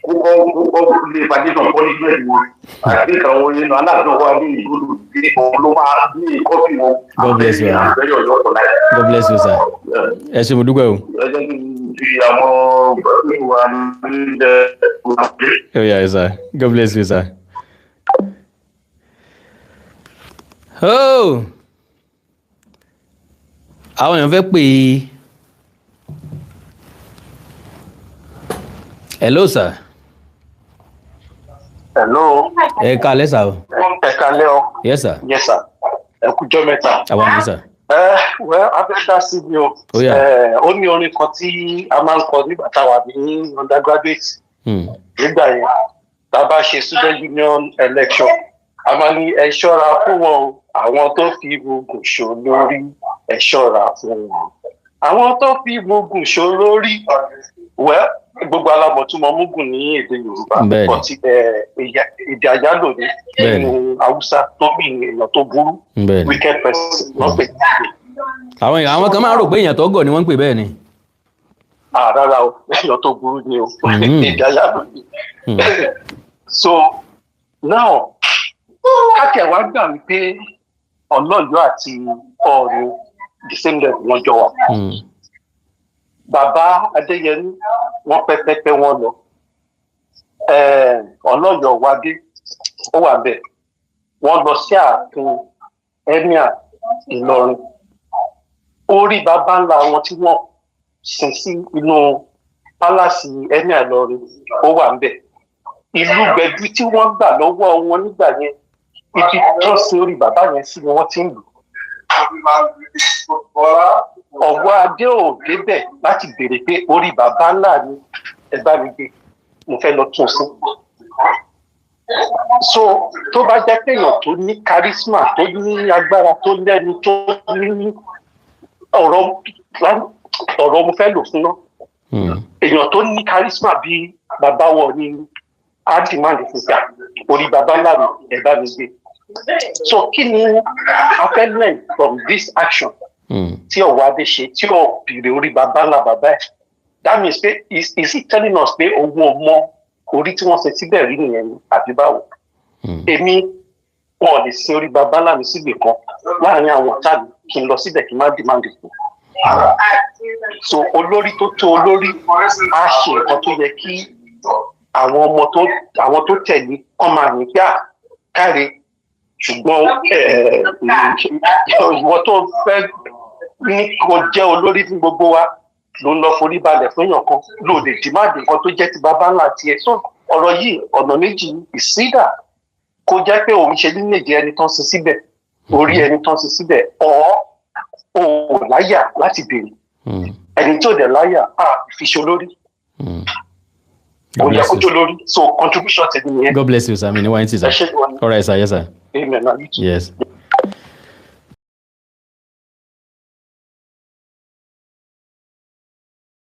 kókó kókó lè foundation punishment wọn àti àwọn yẹn náà Aláàfin ọwọ́ adé ìgbódò ní òun ló máa ní ìkọ́sí wọn. God bless you. God bless you sir. Ẹ ṣé mo dúpẹ́ o. Ẹ jẹ́ kí n fi àwọn pẹ̀lú wa ní ilẹ̀ Oh yeah, sir. God bless you sir. Oh! Àwọn èèyàn fẹ́ pè é. Hello sir. Hello. Ẹ káalẹ́ sir o. Ẹ káalẹ́ o. Yes sir. Yes sir. Ẹ kújọ́ mẹ́ta. Àwa ni sir. Ẹ wẹ́ abẹ́ dá sí mi o. Ó yá. Ó ní orin kan tí a máa ń kọ nígbà tá a wà ní undergraduate. Nígbà yẹn, tá a bá ṣe student union election, a máa ní ẹ ṣọ́ra fún wọn o, àwọn tó fi mugun ṣó lórí, ẹ ṣọ́ra fún wọn. Àwọn tó fi mugun ṣó lórí, wẹ́ gbogbo alámọ̀túnmọ̀ mugun ní èdè Yorùbá, but èdè àyálò ní nínú Haúsá tó mì ní èèyàn tó burú, wicked person ló pè ní èdè. Àwọn kan máa ń rò pé èèyàn tó gọ̀ ni wọ́n ń pè bẹ́ẹ̀ ni. Rárá o, èèyàn tó burú ni o, èdè àyálò ni. So now kákẹ́ wa gbà wípé Ọlọ́yọ̀ àti Ọọ̀ni the same level wọ́n jọ wà. Bàbá Adéyẹmí wọ́n pẹ́pẹ́pẹ́ wọ́n lọ. Ọlọ́yọ̀ wádé ó wà bẹ́ẹ̀. Wọ́n lọ sí ààfin Emir Ìlọrin. Orí baba ńlá wọn tí wọ́n sin sí inú pálásì Emir Ìlọrin, ó wà ńbẹ̀. Ìlú gbẹ̀du tí wọ́n gbà lọ́wọ́ wọn nígbà yẹn, ibi tó sin orí bàbá yẹn sí ni wọ́n ti ń lù. Ọ̀wọ́ adé ò débẹ̀ láti béèrè pé orí bàbá ńlá mi, ẹ bá mi gbé, mo fẹ́ lọ tún sí. So tó bá jẹ́ pé èèyàn tó ní charisma, tó ní agbára, tó lẹ́nu, tó ní ọ̀rọ̀ ọ̀rọ̀ mo fẹ́ lò fún náà, èèyàn tó ní charisma bíi bàbá wọ ni á demand fún gbà orí bàbá ńlá mi, ẹ bá mi gbé. So kí ni a fẹ́ learn from this action tí ọ̀wọ́ adé ṣe tí ò bèrè orí bàbá ńlá bàbá ẹ̀? That means pé is he telling us pé òun ò mọ orí tí wọ́n ṣe síbẹ̀ rí nìyẹn ni, àbí báwo? Èmi, wọn ò lè sin orí bàbá ńlá mi síbì kan láàrin àwọn ọ̀tá mi, kí n lọ síbẹ̀ kí n má demand fún. So olórí tó tó olórí á ṣe nǹkan tó yẹ kí àwọn ọmọ tó, àwọn tó tẹ̀lé kọ́ máa ní pé à káre. Ṣùgbọ́n ìwọ tó fẹ́ ní kó jẹ́ olórí fún gbogbo wa ló ń lọ forí balẹ̀ fún èèyàn kan, ló lè demand nǹkan tó jẹ́ ti bàbá ńlá tiẹ̀. So ọ̀rọ̀ yìí, ọ̀nà méjì. Ìsídà kó jẹ́ pé òun ṣe nílèdè ẹni tó ń sin síbẹ̀, orí ẹni tó ń sin síbẹ̀, ọ̀ ò láyà láti béèrè. Ẹni tí ò dẹ̀ láyà á fi ṣe olórí, kò yẹ kó jó lórí. So contribution tẹ̀lé nìyẹn. God bless you, sir. Mi ní wáyé tí, sir. Ẹ ṣé gan ni. All right, sir. Yes, sir. Amen. Yes.